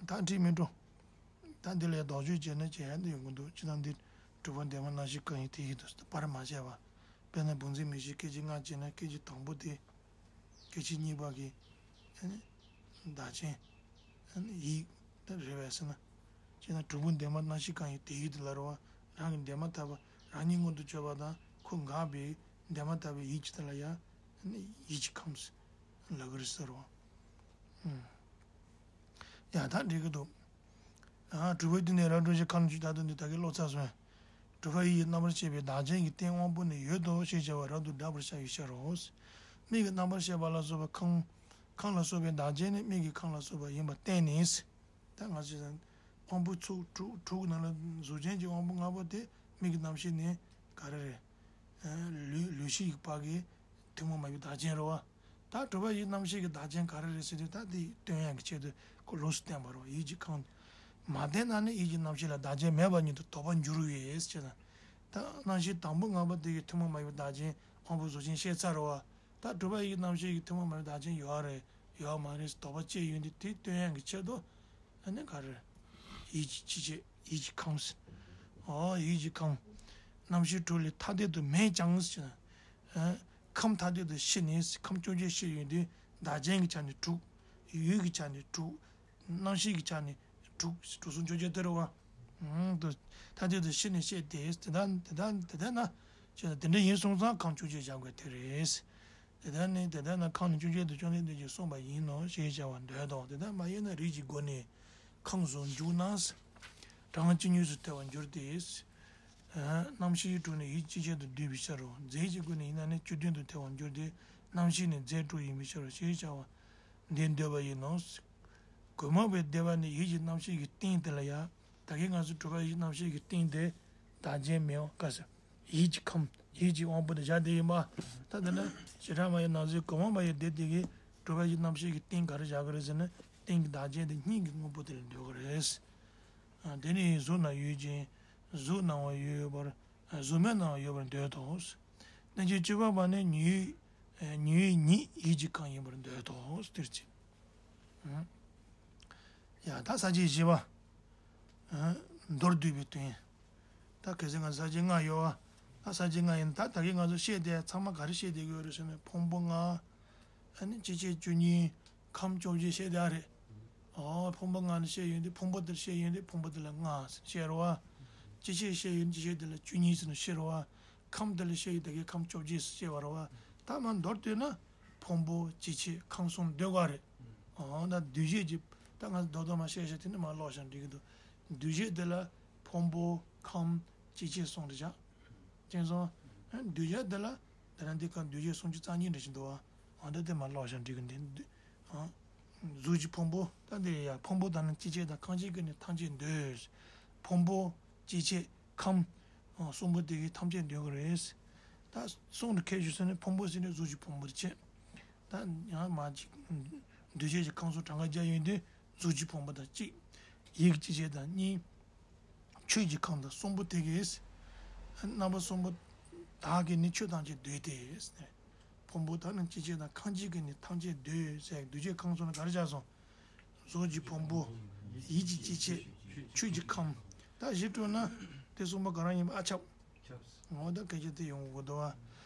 ད་འགྲིག་མི་འགྲོ། ད་འདི་ལས་ལྡོག་ཕྱོགས་བྱས་ན་བྱེད་ཡག་འདི་ཡོང་གི་འདུག་ཅི་ལྟར་འདི་གྲུབ་པ་འདས་མ་རྣམ་ཤེས་གང་ཡིན་དེ་ཡིན་དུ་བར་མ་ཆད་པ། དཔེར་ན་བུམ་འཛིན་མིག་ཤེས་སྐད་ཅིག་ལྔ་བྱས་ན་སྐད་ཅིག་དང་པོ་དེ། སྐད་ཅིག་གཉིས་པ་གི་བདག་རྐྱེན་ཡིད་དེ་རེད་པས་ཟེར་ན། བྱས་ན་གྲུབ་པ་འདས་མ་རྣམ་ཤེས་གང་ཡིན་དེ་ཡིན་དུ་ལ་རེད་བ། རང་གི་འདས་མ་ཐག་པ་རང་ཉིད་མངོན་དུ་གྱུར་པ་དང་ཁོ་འགགས་པའི་འདས་མ་ཐག་པའི་ཡིད་ཀྱི་དེ་ལ་ཡང་ཡིད་ཀྱི་ཁམས་ལབ་ཀྱི་རེད་ཟེར་བ། ཡ་ད་འགྲིག་གི་འདུག་ཨ་གྲུབ་པའི་སྟེང་ནས་རབ་བསྒྲུབ་ཕྱིར་ཁམས་བཅོ་བརྒྱད་རྟག་ཏུ་འདུས། ད་གིན་ཀློག་ཚར་སོང་། གྲུབ་པ་ཡི་རྣམ་པར་ཤེས་པའི་བདག་རྐྱེན་གྱི་སྟེང་དབང་པོ་ནི་ཡོད་དོ་ཞེས་བྱ་བ་རབ་ཏུ་བསྒྲགས་པར་བྱ་བའི་ཕྱིར་རོ། མིག་གི་རྣམ་པར་ཤེས་པ་ལ་སོགས་པ་ཁམས། ཁམས་ལ་སོགས་པའི་བདག་རྐྱེན་ནི་མིག་གི་ཁམས་ལ་སོགས་པ་ཡིན་པར་བསྟན་ནས། ད་ང་ཚོས་དབང་པོ་ཚོགས་དྲུག་དྲུག་ནང་ལ་གཟུགས་ཅན་གྱི་དབང་པོ་ལྔ་པོ་དེ་མིག་གི་རྣམ་ཤེས་ནི་ག་རེ་རེད། ལུས་ལུས་ཤེས་ཀྱི་བར་གྱི་ཐུན་མོང་མ་ཡིན་པའི་བདག་རྐྱེན་རེད་བ། ད་གྲུབ་པ་ཡི་རྣམ་ཤེས་ཀྱི་བདག་རྐྱེན་ག་རེ་རེད་ཟེར་དུས་ད་དེ་སྟོན་ཡག་གི་ཆེད་དུ་ཁོ་ལོགས་སུ་བསྟན་པ་རེད་བ། ཡིད་ཀྱི་ཁམས། མ་བསྟན་ན་ནི་ཡིད་ཀྱི་རྣམ་ཤེས་ལ་བདག་རྐྱེན་མེད་པ་ཉིད་དུ་དོགས་པར་འགྱུར་བས་ཟེར་ན། ད་རྣམ་ཤེས་དང་པོ་ལྔ་པོ་དེ་གི་ཐུན་མོང་མ་ཡིན་པའི་བདག་རྐྱེན་དབང་པོ་གཟུགས་ཅན་བཤད་ཚར་རེད་བ། ད་གྲུབ་པ་ཡི་རྣམ་ཤེས་ཀྱི་ཐུན་མོང་མ་ཡིན་པའི་བདག་རྐྱེན་ཡོད་རེད་ཡོད་མ་རེད་དོགས་པ་སྐྱེས་ཡོང་དུས་དེ་སྟོན་ཡག་གི་ཆེད་དུ། ཨ་ནི་ག་རེ། ཡིད་ཀྱི་ཅི་བྱེད་ཡིད་ཀྱི་ཁམས། ཨོ་ཡིད་ཀྱི་ཁམས། རྣམ་ཤེས་དྲུག་ལས་ཐ་དད་དུ་མེད་ཀྱང་ཟེར་ན། ཨ་ཁམས་ཐ་དད་དུ་ཕྱེ་ནས་ཁམས་བཅོ་བརྒྱད་ཕྱེ་ཡོང་དུས་བདག་རྐྱེན་གྱི་ཆ་ནས་དྲུག་ཡུལ་གྱི་ཆ་ནས་དྲུག་རྣམ་ཤེས་ཀྱི་ཆ་ནས་དྲུག་དྲུག་གསུམ་བཅོ་བརྒྱད་དེ་རེད་བ། ཨང་དུ་ཐ་དད་དུ་ཕྱེ་ནས་བཤད་དེ་དེ་ལྟར་དེ་ལྟར་དེ་ལྟར་ན། ཅེ་ན་དེ་འདྲ་ཡིན་སོང་ཙང་ཁམས་བཅོ་བརྒྱད་བཞག་དགོས་དེ་རེད། དེ་ལྟར་ནི་དེ་ལྟར་ན་ཁམས་ནི་བཅོ་བརྒྱད་དུ་བཅོམ་ལྡན་འདས་ཀྱིས་གསུངས་པ་ཡིན་ནོ་ཞེས་བྱ་བར་འདོད་དོ། དེ་ལྟར་མ་ཡིན་ན་རིགས་ཀྱི་སྒོ་ནས་ཁམས་སུ་འཇུག་ན། གྲངས་ཅི་ཉུང་སུ་ཐལ་བར་འགྱུར་ཏེ། རྣམ་ཤེས་དྲུག་ནི་ཡིད་ཀྱི་ཆེད་དུ་བསྡུས་པའི་ཕྱིར་རོ། རྫས་ཀྱི་སྒོ་ནས་ཡིན་ན་ནི་བཅུ་བདུན་དུ་ཐལ་བར་འགྱུར་ཏེ། རྣམ་ཤེས་ནི་རྫས་དྲུག་ཡིན་པའི་ཕྱིར་རོ་ཞེས་བྱ་བ་འདི་འདོད་པ་ཡིན་ནོ། གོས་མོ་བའི་བདེ་བ་ནི་ཡིད་ཀྱི་རྣམ་ཤེས་ཀྱི་སྟེང་དེ་ལ་ཡང་། ད་གིན་ང་ཚོ་གྲུབ་པ་ཡིད་རྣམ་ཤེས་ཀྱི་སྟེང་དེ་བདག་རྐྱེན་མེད་པ་ག་ས། ཡིད་ཀྱི་ཁམས་ཡིད་ཀྱི་དབང་པོ་དེ་བཞག་དེ་ཡིན་པ། ད་དེ་ན་བྱེ་བྲག་སྨྲ་བའི་ནང་གསེས་གོས་མོ་བ་ཡི་སྡེ་དེ་གིས་གྲུབ་པ་ཡིད་རྣམ་ཤེས་ཀྱི་སྟེང་ག་རེ་བཞག་གི་རེད་ཟེར་ན། སྟེང་གི་བདག་རྐྱེན་དེ་སྙིང་གི་དངོས་པོ་དེ་ལ་འདོད་ཀྱི་རེད། དེ་ནི་གཟུགས་ན་ཡོད་ཅིང་ གཟུགས་སྣང་བ་ཡོད་པར། གཟུགས་མེད་སྣང་བ་ཡོད་པར་འདོད་དོ། རྣམ་མཁྱེན་བཅུ་པ་པ་ནི་ཉི་འོད། ཉི་འོད་ཉིད་ཡིད་ཀྱི་ཁམས་ཡིན་པར་འདོད་དོ། དེར་ཅི། ཡ་ད་ས་བཅད་བཞི་པ། མདོར་བསྡུས་པའི་དོན། ད་གལ་སྲིད་ང་ཚོ་ས་བཅད་ལྔ་ཡོད་པ། ད་ས་བཅད་ལྔ་ཡིན་ད་ད་གིན་ང་ཚོ་བཤད་དེ་ཚང་མ་ག་རེ་བཤད་བསྡད་ཀྱི་ཡོད་རེད་ཟེར་ན་ཕུང་པོ་ལྔ། ཨ་ནི་སྐྱེ་མཆེད་བཅུ་གཉིས། ཁམས་བཅོ་བརྒྱད་བཤད་དེ་ཨ་རེད། ཨོ་ཕུང་པོ་ལྔ་ནི་བཤད་ཡོང་དུས་ཕུང་པོ་དེར་བཤད་ཡོང་དུས་ཕུང་པོ་དེ་ལ་ལྔ་བཤད་རེད་བ། སྐྱེ་མཆེད་བཤད་ཡོང་དུས་སྐྱེ་མཆེད་དེ་ལ་བཅུ་གཉིས་ཟེར་ནས་བཤད་རེད་བ། ཁམས་དེ་ལ་བཤད་ཡོང་དུས་ད་གིན་ཁམས་བཅོ་བརྒྱད་ཟེར་བཤད་པ་རེད་བ། ད་མ་མདོར་བསྡུས་ན་ཕུང་པོ་སྐྱེ་མཆེད་ཁམས་གསུམ་སྡོད་དགོས་རེད། ཨོ་ད་འདུས་བྱས་ཀྱི་ད་ང་ཚོ་རྡོག་རྡོག་མ་བཤད་བཤད་དེ་ནི་མ་ཀློག་བཞག་འགྲིག་གི་འདུག་འདུས་བྱས་དེ་ལ་ཕུང་པོ་ཁམས་སྐྱེ་མཆེད་གསུམ་རེད་བཞག་དེང་སང་། འདུས་བྱས་འདི་ལ། ད་ནང་འདི་ག་འདུས་བྱས་སུམ་ཅུ་རྩ་གཉིས་འདྲ་ཞིག་འདུག་བ། འོ་འདི་དེ་མ་ཀློག་བཞག་འགྲིག་གི་འདི་འདུས། གཟུགས་ཀྱི་ཕུང་པོ་ད་འདི་ཡ་ཕུང་པོ་དང་ནི་སྐྱེ་མཆེད་དང་ཁམས་སྐྱེ་དགུ་ནི་ཐམས་ཅད་འདོད། ཕུང་པོ། སྐྱེ་མཆེད། ཁམས། གསུམ་པོ་དེ་གི་ཐམས་ཅད་འདོད་ཀྱི་རེད། ད་གསུང་རུ་ཁས་ཞུ་ས་ནི་ཕུང་པོ་ཟེར་ནས་གཟུགས་ཀྱི་ཕུང་པོ་དེ་བྱས། ད་ཡང་མ་ཅིག་འདུས་བྱས་ཀྱི་ཁམས་གསུམ་གྲངས་ཀ་བརྒྱབ་ཡོང་དུས་གཟུགས་ཀྱི་ཕུང་པོ་དང་གཅིག་ཡིད་ཀྱི་སྐྱེ་མཆེད་དང་གཉིས། ཆོས་ཀྱི་ཁམས་དང་གསུམ་པོ་དེ་གས། རྣམ་པ་གསུམ་པོ་དག་གིས་ནི་ཆོས་ཐམས་ཅད་འདོད་དེ། ཕུང་པོ་དག་ནི་སྐྱེ་མཆེད་དང་ཁམས་སྐྱེ་དགུ་ནི་ཐམས་ཅད་འདོད་ཟེར་འདུས་བྱས་ཁམས་གསུམ་ལ་ག་རེ་བྱས་སོང་། གཟུགས་ཀྱི་ཕུང་པོ། ཡིད་ཀྱི་སྐྱེ་མཆེད། ཆོས་ཀྱི་ཁམས། ད་བཞི་སྤྲོས་ན། དེ་གསུམ་པོ་ག་རང་ཡིན་པ་ཨ་ཁྱབ། འོ་ད་སྐད་ཆ་དེ་ཡོང་གི་འདུག་བ།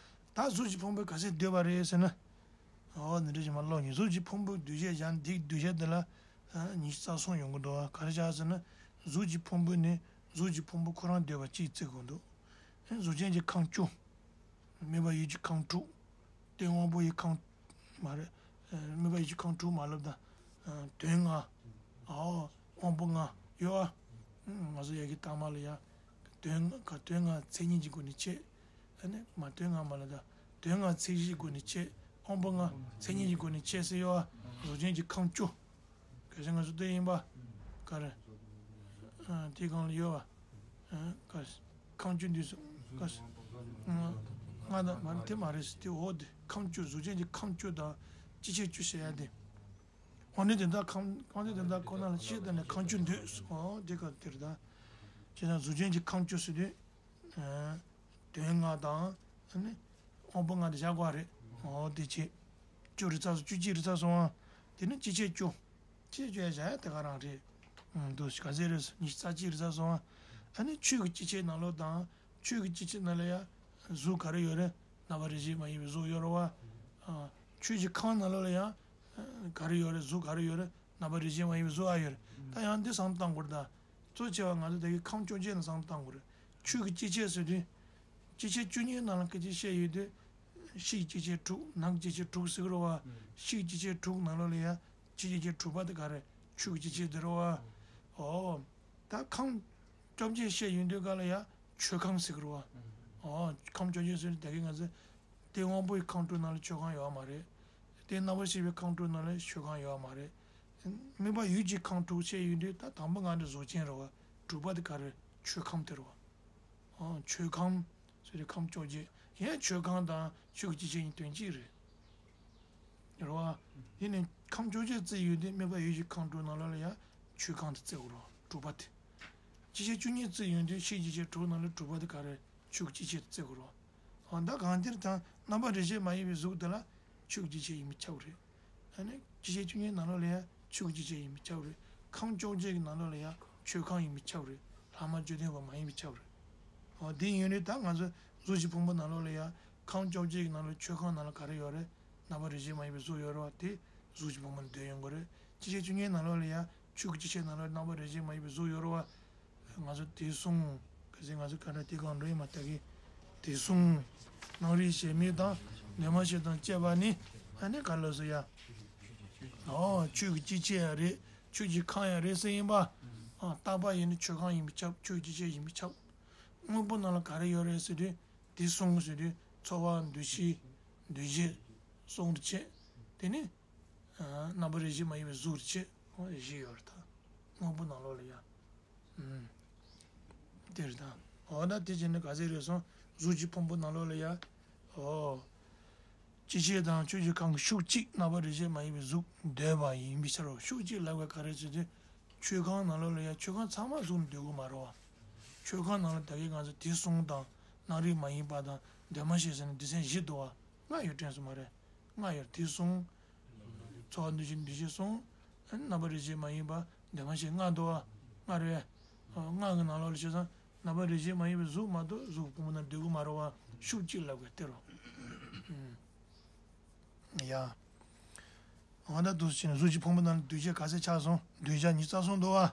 ད་གཟུགས་ཀྱི་ཕུང་པོ་ག་ཚད་འདོད་པ་རེད་ཟེར་ན། འོ་འདི་འདྲ་ཞིག་མ་ཀློག་ཉིན་གཟུགས་ཀྱི་ཕུང་པོ་འདུས་བྱས་གཞན་འདི་འདུས་བྱས་འདི་ལ། ཉི་ཤུ་རྩ་གསུམ་ཡོང་གི་འདུག་བ་ག་རེ་བྱས་ཟེར་ན། གཟུགས་ཀྱི་ཕུང་པོ་ནི་གཟུགས་ཀྱི་ཕུང་པོ་ཁོ་རང་འདོད་པ་གཅིག་བརྩི་དགོས་འདུག་གཟུགས་ཅན་གྱི་ཁམས་བཅུ། སྨད་པ་ཡུལ་གྱི་ཁམས་དྲུག་སྟེང་དབང་པོ་ཡི་ཁམས། མ་རེད། སྨད་པ་ཡུལ་གྱི་ཁམས་དྲུག་མ་ལབ་ད། དོན་ལྔ། ཨའོ། དབང་པོ་ལྔ། ཡོད་ཨ། ང་ཚོ་ཡ་གི་ཐ་མ་ལ་ཡ། དོན་ལྔ་ག་དོན་ལྔ་མཚན་ཉིད་ཀྱི་སྒོ་ནས་བྱས། ཨ་ནི་མ་དོན་ལྔ་མ་ལབ་ད། དོན་ལྔ་མཚན་གཞིའི་སྒོ་ནས་བྱས། དབང་པོ་ལྔ་མཚན་ཉིད་ཀྱི་སྒོ་ནས་བྱས་ཟེར་ཡོད་ཨ། གཟུགས་ཅན་གྱི་ཁམས་བཅུ། གལ་སྲིད་ང་ཚོ་ལྟོས་ཡིན་པ། ག་རེ། ཨ། དེའི་སྒང་ལ་ཡོད་པ། ཨ། ག་རེ། ཁམས་བཅུ་འདུས་སོ། ག་རེ། ལྔ་དང་མ་རེད་དེ་མ་རེད་ཟེར་དེ་འོ་དེ་ཁམས་བཅུ་གཟུགས་ཅན་གྱི་ཁམས་བཅུ་དང་སྐྱེ་མཆེད་བཅུ་ཟེར་ཡ་དེ། དབང་རྣོན་དེ་དག་ཁམས་དབང་རྣོན་དེ་དག་ཁོ་ན་ལ་སྐྱེ་དང་ནས་ཁམས་བཅུ་འདུས་སོ་འོ་དེ་ག་དེ་རེད་ད། བྱས་ན་གཟུགས་ཅན་གྱི་ཁམས་བཅུ་ཟེར་དུས། དོན་ལྔ་དང་། ཨ་ནི། དབང་པོ་ལྔ་དེ་བཞག་དགོས་རེད། འོ་དེ་བྱས། བཅུ་རེ་ཚ་སོང་བཅུ་གཅིག་རེ་ཚ་སོང་ཨ། དེ་ནི་སྐྱེ་མཆེད་བཅུ། སྐྱེ་མཆེད་བཅུ་ཡ་བཞག་ཡ་དེ་ག་རང་རེད། འདུག་ག་ཚད་རེད་ཉི་ཤུ་རྩ་གཅིག་རེ་ཚ་སོང་ཨ། ཨ་ནི་ཆོས་ཀྱི་སྐྱེ་མཆེད་ནང་ལོགས་དང་ཆོས་ཀྱི་སྐྱེ་མཆེད་ནང་ལ་ཡ། གཟུགས་ག་རེ་ཡོད་རེད་རྣམ་པ་རིགས་ཤེས་མ་ཡིན་པའི་གཟུགས་ཡོད་རེད་བ། ཆོས་ཀྱི་ཁམས་ནང་ལོགས་ལ་ཡ། ག་རེ་ཡོད་རེད་གཟུགས་ག་རེ་ཡོད་རེད་རྣམ་པ་རིགས་ཤེས་མ་ཡིན་པའི་གཟུགས་ཨ་ཡོད་རེད་ད་ཡང་འདི་བསམ་བཏང་དགོས་རེད་ད། གཙོ་ཆེ་བ་ང་ཚོ་ད་གི་ཁམས་བཅོ་བརྒྱད་ནས་བསམ་བཏང་དགོས་རེད། ཆོས་ཀྱི་སྐྱེ་མཆེད་ཟེར་དུས། སྐྱེ་མཆེད་བཅུ་གཉིས་ནང་ལ་སྐད་ཆ་བཤད་ཡོད་དུས། ཕྱི་ཡི་སྐྱེ་མཆེད་དྲུག་ནང་གི་སྐྱེ་མཆེད་དྲུག་ཟེར་གི་རེད་བ། ཕྱི་ཡི་སྐྱེ་མཆེད་དྲུག་ནང་ལོགས་ལ་ཡ། ཕྱི་ཡི་སྐྱེ་མཆེད་དྲུག་པ་དེ་ག་རེ། ཆོས་ཀྱི་སྐྱེ་མཆེད་དེ་རེད་བ། ཨོ། ད་ཁམས། བཅོ་བརྒྱད་བཤད་ཡོད་དུས་ག་ལ་ཡ། ཆོས་ཁམས་ཟེར་གི་རེད་བ། ཨོ། ཁམས་བཅོ་བརྒྱད་ཟེར་དུས་ད་གི་ང་ཚོ། དེ་དབང་པོའི་ཁམས་དྲུག་ནང་ལ་ཆོས་ཁམས་ཡོད་མ་རེད། དེ་རྣམ་པར་ཤེས་པའི་ཁམས་དྲུག་ནང་ལ་ཆོས་ཁམས་ཡོད་མ་རེད། སྨད་པ་ཡུལ་གྱི་ཁམས་དྲུག་བཤད་ཡོད་དུས་ད་དང་པོ་ང་འདྲ་གཟུགས་ཅན་རེད་བ། དྲུག་པ་དེ་ག་རེ་ཆོས་ཁམས་དེ་རེད་བ། ཨང་ཆོས་ཁམས། ཟེར་དུས་ཁམས་བཅོ་བརྒྱད། ཡང་ཆོས་ཁམས་དང་ཆོས་ཀྱི་སྐྱེ་མཆེད་གཉིས་དོན་གཅིག་རེད། རེད་བ། དེ་ནི་ཁམས་བཅོ་བརྒྱད་བརྩི་ཡོད་དུས་སྨད་པ་ཡུལ་གྱི་ཁམས་དྲུག་ནང་ལོགས་ལ་ཡང་ཆོས་ཁམས་དེ་བརྩི་དགོས་རེད་བ་དྲུག་པ་དེ། སྐྱེ་མཆེད་བཅུ་གཉིས་བརྩི་ཡོད་དུས་ཕྱིའི་སྐྱེ་མཆེད་དྲུག་ནང་ལ་དྲུག་པ་དེ་ག་རེ་ཆོས་ཀྱི་སྐྱེ་མཆེད་དེ་བརྩི་དགོས་རེད་བ། འོ་ད་གང་ལྟར་ཀྱང་རྣམ་པ་རིགས་ཤེས་མ་ཡིན་པའི་གཟུགས་དེ་ལ་ཆོས་ཀྱི་སྐྱེ་མཆེད་ཡིན་པས་ཁྱབ་རེད། ཨ་ནི་སྐྱེ་མཆེད་བཅུ་གཉིས་ནང་ལོགས་ལ་ཡང་ཆོས་ཀྱི་སྐྱེ་མཆེད་ཡིན་པས་ཁྱབ་རེད། ཁམས་བཅོ་བརྒྱད་ཀྱི་ནང་ལོགས་ལ་ཡང་ཆོས་ཁམས་ཡིན་པས་ཁྱབ་རེད། ལྷག་མ་བཅུ་བདུན་པ་མ་ཡིན་པས་ཁྱབ་རེད། འོ་དེ་ཡིན་དུས་ད་ང་ཚོ་གཟུགས་ཀྱི་ཕུང་པོ་ནང་ལོགས་ལ་ཡང་ཁམས་བཅོ་བརྒྱད་ཀྱི་ནང་ལོགས་ཆོས་ཁམས་ནང་ལ་ག་རེ་ཡོད་རེད། རྣམ་པ་རིགས་ཤེས་མ་ཡིན་པའི་གཟུགས་ཡོད་རེད་བ་དེ་གཟུགས་ཀྱི་ཕུང་པོ་ནས་འདོད་ཡོང་གི་རེད། སྐྱེ་མཆེད་བཅུ་གཉིས་ནང་ལོགས་ལ་ཡང་ཆོས་ཀྱི་སྐྱེ་མཆེད་ནང་ལོགས་རྣམ་པ་རིགས་ཤེས་མ་ཡིན་པའི་གཟུགས་ཡོད་རེད་བ། ང་ཚོ་དེ་གསུམ། གལ་སྲིད་ང་ཚོ་ག་འདྲ་དེ་གང་འགྲོ་ཡིན་མ་ལྟ་གི། དེ་གསུམ། སྣང་རིགས་གཞལ་མེད་དང་། གནོད་མ་བྱེད་དང་བཅས་པ་ནི། ཨ་ནི་ག་ལ་སོ་ཡ། ཨོ་ཆོས་ཀྱི་སྐྱེ་མཆེད་ཡང་རེད་ཆོས་ཀྱི་ཁམས་ཡང་རེད་ཟེར་ཡིན་པ། ཨ་རྟག་པ་ཡིན་ན་ཆོས་ཁམས་ཡིན་པས་ཁྱབ་ཆོས་ཀྱི་སྐྱེ་མཆེད་ཡིན་པས་ཁྱབ། དངོས་པོ་ནང་ལ་ག་རེ་ཡོད་རེད་ཟེར་དུས། དེ་གསུམ་ཟེར་དུས་ཚོར་བ་འདུ་ཤེས། འདུ་བྱེད། གསུམ་རེ་བྱེད། དེ་ནི། རྣམ་པ་རིགས་ཤེས་མ་ཡིན་པའི་གཟུགས་རེ་བྱེད། རིགས་ཤེས་ཡོད་རེད་ད། དངོས་པོ་ནང་ལོགས་ལ་ཡ། ཨུམ། དེ་རེད་ད། འོ་ན་དེ་བྱས་ནས་ག་ཚད་རེད་སོང་། གཟུགས་ཀྱི་ཕུང་པོ་ནང་ལོགས་ལ་ཡ། འོ། སྐྱེ་མཆེད་དང་ཆོས་ཀྱི་ཁམས་ཀྱི་ཤུགས་གཅིག་རྣམ་པ་རིགས་ཤེས་མ་ཡིན་པའི་གཟུགས་འདོད་པ་ཡིན་པའི་ཕྱིར་རོ། ཤུགས་གཅིག་ལབ་པ་ག་རེ་ཟེར་དུས། ཆོས་ཁམས་ནང་ལོགས་ལ་ཡ་ཆོས་ཁམས་ཚང་མ་གཟུགས་ནི་འདོད་དགོས་མ་རེད་བ། ཆོས་ཁང་ནང་ལ་ད་གིན་ང་ཚོ་དེ་གསུམ་དང་། སྣང་རིག་མ་ཡིན་པ་དང་། འདུས་མ་བྱས་ཟེར་ནས་སྡེ་ཚན་བཞི་འདུག་བ། ལྔ་ཡོད་དྲན་སོང་མ་རེད། ལྔ་ཡོད། དེ་གསུམ། ཚོར་བ་འདུ་ཤེས་འདུ་བྱེད་གསུམ། རྣམ་པ་རིག་བྱེད་མ་ཡིན་པ་འདུས་མ་བྱས་ལྔ་འདུག་བ། ལྔ་རེད། ལྔ་གི་ནང་ལོགས་ལ་བྱས་ཙང་རྣམ་པ་རིག་བྱེད་མ་ཡིན་པའི་གཟུགས་མ་གཏོགས་གཟུགས་ཕུང་པོ་ནང་སྡོད་གི་མ་རེད་བ། ཤུགས་གཅིག་ལབ་དགོས་དེ་རོ། ཡ། འོ་ད་འདུག་སེ་བྱས་ནས་གཟུགས་ཀྱི་ཕུང་པོ་ནང་ལ་འདུས་བྱས་ག་ཚད་ཆགས་སོང་། འདུས་བྱས་ཉི་ཤུ་རྩ་གསུམ་འདུག་བ།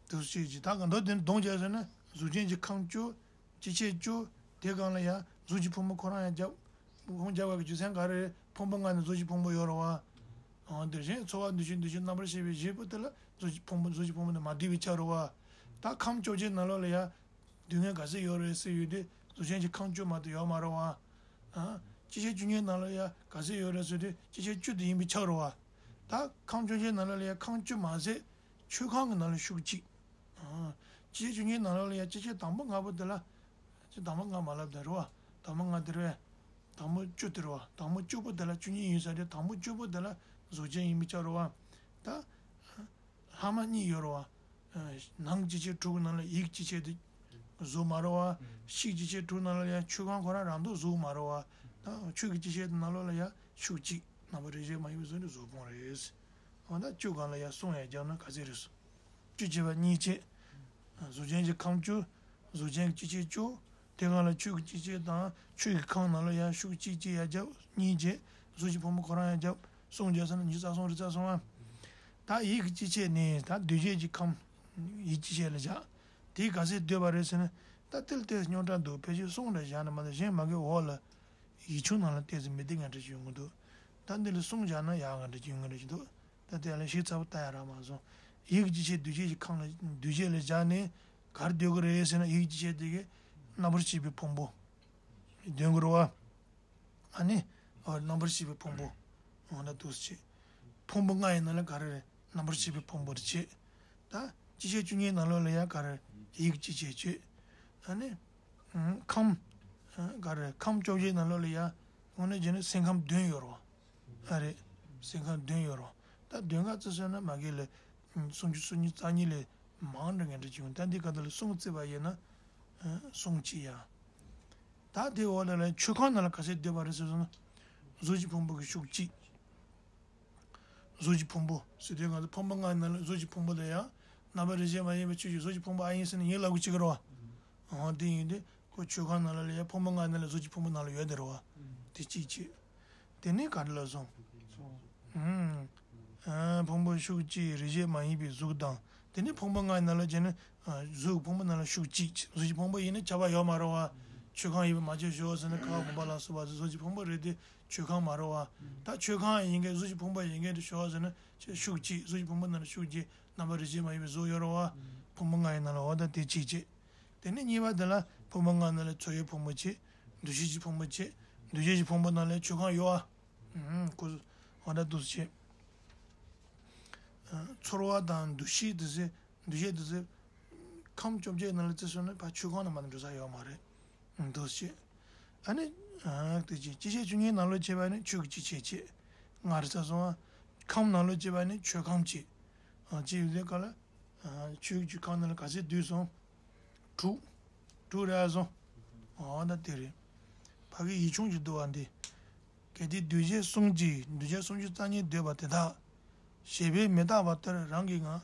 འདུག་སེ་བྱས་ཀྱི་ད་ག་འདོད་དེ་གདོང་བྱས་ཟེར་ན་གཟུགས་ཅན་གྱི་ཁམས་བཅུ། ཅི་བྱེད་བཅུ། དེ་སྒང་ལ་ཡང་གཟུགས་ཀྱི་ཕུང་པོ་ཁོ་རང་ཡང་རྒྱབ། ཁོང་རྒྱབ་པ་གི་རྒྱུ་མཚན་ག་རེ་རེད། ཕུང་པོ་ལྔ་ནི་གཟུགས་ཀྱི་ཕུང་པོ་ཡོད་རེད་བ། འོ་དེ་བཞིན་ཚོར་བ་འདུ་ཤེས་འདུ་བྱེད་རྣམ་པར་ཤེས་པའི་བཞི་པོ་དེ་ལ་གཟུགས་ཀྱི་ཕུང་པོ་གཟུགས་ཀྱི་ཕུང་པོ་ནི་མ་འདུས་པའི་ཆ་རེད་བ། ད་ཁམས་བཅོ་བརྒྱད་ནང་ལོགས་ལ་ཡང་སྡུག་བསྔལ་ག་ཚད་ཡོད་རེད་ཟེར་ཡོད་དུས་གཟུགས་ཅན་གྱི་ཁམས་བཅུ་མ་གཏོགས་ཡོད་མ་རེད་བ། ཨ། སྤྱི་བྱེ་བཅུ་གཉིས་ནང་ལ་ཡང་ག་ཚད་ཡོད་རེད་ཟེར་དུས་སྤྱི་བྱེ་བཅུ་དེ་ཡིན་པའི་ཆ་རེད་བ། ད་ཁམས་བཅོ་བརྒྱད་ནང་ལོགས་ལ་ཡང་ཁམས་བཅུ་མ་ཟད་ཆོས་ཁམས་ཀྱི་ནང་ལ་ཤུགས་གཅིག་ཨ། སྤྱི་བྱེ་བཅུ་གཉིས་ནང་ལོགས་ལ་ཡང་སྤྱི་བྱེ་དང་པོ་ལྔ་པོ་དེ་ལ། སྤྱི་དང་པོ་ལྔ་མ་ལབ་དེ་རེད་བ། དང་པོ་ལྔ་དེ་རེད་བས། དང་པོ་བཅུ་དེ་རེད་བ། དང་པོ་བཅུ་པོ་དེ་ལ་བཅུ་གཉིས་ཡིན་ས་རེད། དང་པོ་བཅུ་པོ་དེ་ལ་གཟུགས་ཅན་ཡིན་པའི་ཆ་རེད་བ། ད། ལྷག་མ་གཉིས་ཡོད་རེད་བ། ནང་སྤྱི་བྱེ་དྲུག་ནང་ལ་ཡིད་སྤྱི་བྱེ་དེ་གཟུགས་མ་རེད་བ། ཕྱི་སྤྱི་བྱེ་དྲུག་ནང་ལ་ཡང་ཆོས་ཁམས་ཁོ་རང་རང་ལྡོག་གཟུགས་མ་རེད་བ། ད་ཆོས་ཀྱི་སྤྱི་བྱེ་དེ་ནང་ལོགས་ལ་ཡང་ཤུགས་གཅིག་རྣམ་པར་རིག་བྱེད་མ་ཡིན་པའི་གཟུགས་ནི་གཟུགས་ཕུང་རེད། འོ་ད་བཅུ་སྒང་ལ་ཡང་གསུམ་ཡང་བརྒྱབ་ན་ག་ཚད་རེད་སོ། བཅུ་བྱས་པ་གཉིས་བྱས། གཟུགས་ཅན་གྱི་ཁམས་བཅུ། གཟུགས་ཅན་གྱི་སྤྱི་བྱེ་བཅུ། དེ་སྒང་ལ་ཆོས་ཀྱི་སྤྱི་བྱེ་དང་ཆོས་ཀྱི་ཁམས་ནང་ལ་ཡང་ཤུགས་གཅིག་གཅིག་ཡང་བརྒྱབ། གཉིས་བྱས། གཟུགས་ཀྱི་ཕུང་པོ་ཁོ་རང་ཡང་བརྒྱབ། གསུམ་བརྒྱབ་ཟེར་ན་ཉི་ཤུ་རྩ་གསུམ་རེད། རྩ་གསུམ་ཨ། ད་ཡིད་ཀྱི་སྤྱི་བྱེ་ནི་ད་འདུས་བྱས་ཀྱི་ཁམས། ཡིད་སྤྱི་བྱེ་ལ་བཞག་དེ་ག་ཚད་འདུས་པ་རེད་ཟེར་ན། ད་ཏིལ་ཏེ་རྙོག་དྲ་འདུག་ཕལ་ཆེར་གསུམ་རེ་བཞག་ན་མ་གཏོགས་གཞན་མ་གི་འོག་ལ། ཡིག་ཆུང་ནང་ལ་ཏོག་ཙམ་མི་འདུག་ང་འདྲ་ཅིག་ཡོང་གི་འདུག་ད་འདི་ལ་གསུམ་བཞག་ན་ཡག་ང་འདྲ་ཅིག་ཡོང་གི་འདྲ་ཅིག་འདུག་ད་དེ་ལ་ཞིབ་ཚགས་པོ་ལྟ་ཡ་རག་མ་སོང་། ཡིད་ཀྱི་སྤྱི་བྱེ་འདུས་བྱས་ཀྱི་ཁམས་ལ་འདུས་བྱས་ལ་བཞག་ནས་ག་རེ་འདོད་ཀྱི་རེད་ཟེར་ན། ཡིད་ཀྱི་སྤྱི་བྱེ་དེ་གི་རྣམ་པར་ཤེས་པའི་ཕུང་པོ་འདོད་ཀྱི་རེད་བ། ཨ་ནི། ཨ། རྣམ་པར་ཤེས་པའི་ཕུང་པོ། འོ་ན་འདུག་སེ་བྱས། ཕུང་པོ་ལྔ་ཡི་ནང་ལ་ག་རེ་རེད། རྣམ་པར་ཤེས་པའི་ཕུང་པོ་རེད་བྱས། ད་སྤྱི་བྱེ་བཅུ་གཉིས་ནང་ལོགས་ལ་ཡང་ག་རེ་རེད། ཡིད་ཀྱི་སྤྱི་བྱེ་བྱས། ཨ་ནི། ཨ། ཁམས། ཨ། ག་རེ་རེད། ཁམས་བཅོ་བརྒྱད་ནང་ལོགས་ལ་ཡང་། དངོས་གནས་བྱས་ན་སེམས་ཁམས་བདུན་ཡོད་རེད་བ། ཨ་རེད། སེམས་ཁམས་བདུན་ཡོད་རེད་བ། ད་བདུན་ག་ཚོད་ཟེར་ན་མ་གི་ལ། སུམ་ཅུ་སོ་གཉིས་རྩ་གཉིས་ལས་མང་འདྲ་ངན་འདྲ་བྱུང་། ད་འདི་ག་ད་ལ་གསུམ་བརྩིས་པ་ཡིན་ན། ཨ། གསུམ་གཅིག་ཡ། ད་དེ་འོག་ལ་ལ་ཆོས་ཁམས་ནང་ལ་ག་ཚད་འདུས་པ་རེད་ཟེར་སོང་ན། གཟུགས་ཀྱི་ཕུང་པོ་གི་ཤུགས་གཅིག་གཟུགས་ཀྱི་ཕུང་པོ་ཟེར་དུས་ང་ཚོ་ཕུང་པོ་ལྔ་ནང་ལ་གཟུགས་ཀྱི་ཕུང་པོ་དེ་ཡང་རྣམ་པར་རིག་བྱེད་མ་ཡིན་པའི་ཆོས་ཀྱི་གཟུགས་ཀྱི་ཕུང་པོ་ཨ་ཡིན་ཟེར་ནས་ཡིན་ལབ་དགོས་ཀྱི་རེད་བ། འོ་དེ་ཡིན་དུས་ཁོ་ཆོས་ཁམས་ནང་ལ་ལ་ཡང་ཕུང་པོ་ལྔ་ནང་ལ་གཟུགས་ཀྱི་ཕུང་པོ་ནང་ལ་ཡོད་དེ་རེད་བ། དེ་གཅིག་བྱས། དེ་ནས་ག་རེ་ལབ་སོང་། ཨུམ། ཨ། ཕུང་པོ་ཤུགས་གཅིག་རིག་བྱེད་མ་ཡིན་པའི་གཟུགས་དང་། དེ་ནས་ཕུང་པོ་ལྔ་ནང་ལ་བྱས་ན། ཨ། གཟུགས་ཕུང་པོ་ནང་ལ་ཤུགས་གཅིག་གཟུགས་ཀྱི་ཕུང་པོ་ཡིན་ན་ཁྱབ་པ་ཡོད་མ་རེད་བ། ཆོས་ཁམས་ཡིན་པ་མ་བརྗེད་ཞོག་ཟེར་ན་ཁ་བ་བུམ་པ་ལ་སོགས་པ་གཟུགས་ཀྱི་ཕུང་པོ་རེད་དེ། ཆོས་ཁམས་མ་རེད་བ། ད་ཆོས་ཁམས་ཡིན་མཁན་གཟུགས་ཀྱི་ཕུང་པོ་ཡིན་མཁན་དེ་ཞོག་ཟེར་ན་ཆོས་ཤུགས་གཅིག་གཟུགས་ཀྱི་ཕུང་པོ་ནང་ལ་ཤུགས་གཅིག་རྣམ་པར་རིག་བྱེད་མ་ཡིན་པའི་གཟུགས་ཡོད་རེད་བ། ཕུང་པོ་ལྔ་ཡི་ནང་ལ་འོ་ད་དེ་གཅིག་བྱས། དེ་ནས་གཉིས་པ་དེ་ལ་ཕུང་པོ་ལྔ་ནང་ལ་ཚོར་བའི་ཕུང་པོ་བྱས། འདུ་ཤེས་ཀྱི་ཕུང་པོ་བྱས། འདུ་བྱེད་ཀྱི་ཕུང་པོ་ནང་ལ་ཆོས་ཁམས་ཡོད་བ། ཨུམ། ཁོ་འོ་ད་འདུག་སེ་བྱས། ཚོར་བ་དང་འདུ་ཤེས་དེ་ཚོ། འདུ་ཤེས་དེ་ཚོ། ཁམས་བཅོ་བརྒྱད་ནང་ལ་བརྩིས་སོང་ན་ཕར་ཆོས་ཁམས་ནང་མ་ནས་འགྲོ་ས་ཡོད་མ་རེད། འདུག་སེ་བྱས། ཨ་ནི། ཨ། དེ་བྱས་སྤྱི་བྱེ་བཅུ་གཉིས་ནང་ལོགས་བྱས་པ་ནི་ཆོས་ཀྱི་སྤྱི་བྱེ་བྱས། ལྔ་རེད་ཚར་སོང་ཨ། ཁམས་ནང་ལོགས་བྱས་པ་ནི་ཆོས་ཁམས་བྱས། ཨ། བྱས་ཡོད་དུས་ག་ལ། ཨ། ཆོས་ཀྱི་ཁམས་ནང་ལ་ག་ཚད་འདུས་སོང་། དྲུག་དྲུག་རེད་སོང་། འོ་ན་དེ་རེད། ཕ་གི་ཡིག་ཆུང་ཅིག་འདུག་བ་འདི། གལ་ཏེ་འདུས་བྱས་གསུམ་གྱིས་འདུས་བྱས་སུམ་ཅུ་རྩ་གཉིས་འདོད་པ་དེ་དག་ཞེས་པས་མི་རྟག་པ་ལྟར་རང་གི་ངང་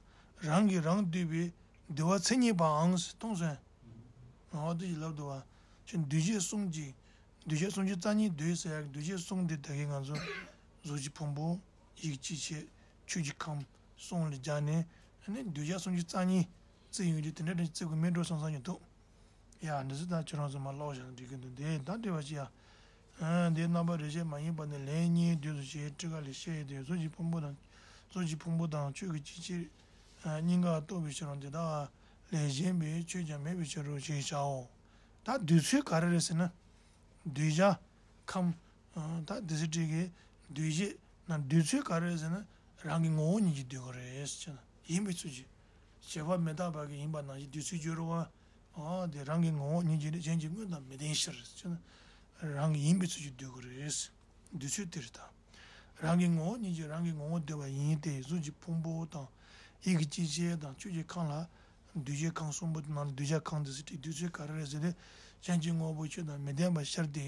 རང་གིས་རང་འདུས་པའི་འདུལ་བ་མཚན་ཉིད་པའང་མཐོང་ཟིན། འོ་དེ་ཞིག་ལབ་འདུག་བ། ཅི་འདུས་བྱས་གསུམ་གྱིས་འདུས་བྱས་སུམ་ཅུ་རྩ་གཉིས་འདོད་ཟེར་ཡག་འདུས་བྱས་གསུམ་འདི་ད་གིན་ང་ཚོ་གཟུགས་ཀྱི་ཕུང་པོ། ཡིད་ཀྱི་སྤྱི་བྱེ། ཆོས་ཀྱི་ཁམས་གསུམ་ལ་སྦྱར་ནས་ཨ་ནི་འདུས་བྱས་སུམ་ཅུ་རྩ་གཉིས་བརྩི་ཡོང་དུས་དེ་འདྲ་འདྲ་བརྩི་དགོས་མེད་འགྲོ་བསམ་བསམ་ཡོང་འདུག་ཡ། འདི་ཚོ་ད་ཁྱོད་རང་ཚོ་མར་ཀློག་བཞག་ན་འགྲིག་གི་འདུག་འདི་ད་འགྲེལ་པ་ཅི་ཡ། ཨ། འདི་རྣམ་པར་རིག་བྱེད་མ་ཡིན་པ་ནི་ལན་གཉིས་བསྡུས་སུ་བྱས་ཊཱི་ཀ་ལས་བཤད་དེ། གཟུགས་ཀྱི་ཕུང་པོ་དང་། གཟུགས་ཀྱི་ཕུང་པོ་དང་ཆོས་ཀྱི་སྤྱི་ཕྱིར་གཉིས་ཀ་རྟོགས་པའི་ཕྱིར་རོ། འདི་དག་ལས་གཞན་པའི་ཆོས་ཀྱང་མེད་པའི་ཕྱིར་རོ་ཞེས་བྱའོ། ད་འདུས་ཚུལ་ག་རེ་རེད་ཟེར་ན། འདུས་བྱ་ཁམས། ཨ། ད་འདི་ཚོ་ཁྲིད་ཀྱི་འདུས་བྱས་ན་འདུས་ཚུལ་ག་རེ་རེད་ཟེར་ན། རང་གི་ངོ་བོ་ཉིད་ཀྱིས་འདུས་པ་རེད་ཟེར་ན། ཡིན་པའི་ཚུལ་གྱིས། བྱས་པ་མི་རྟག་པ་གི་ཡིན་པ་ནང་བཞིན་འདུས་ཚུལ་བརྗོད་རུང་བ། ཨ། དེ་རང་གི་ངོ་བོ་ཉིད་ཀྱིས་གཞན་གྱི་དངོས་དང་མི་ལྡན་ཕྱིར་ཟེར་ན། རང་གི་ཡིན་པའི་ཚུལ་གྱིས་འདུས་དགོས་རེད། འདུས་ཚུལ་དེ་རེད་ད། རང་གི་ངོ་བོ་ཉིད་ཀྱིས་རང་གི་ངོ་བོ་འདུས་པ་ཡིན་ཏེ། གཟུགས་ཀྱི་ཕུང་པོ་དང་། ཡིད་ཀྱི་སྤྱི་བྱེ་དང་། ཆོས་ཀྱི་ཁམས་ལ། འདུས་བྱས་ཁམས་གསུམ་པོ་དེ་ནང་ལ་གདུལ་བྱ་གང་འདུས་སུ་བྲིས། འདུས་ཚུལ་ག་རེ་རེད་ཟེར་ཏེ། གཞན་གྱི་དངོས་པོ་ཆོས་དང་མི་ལྡན་པ་ཤར་ཏེ།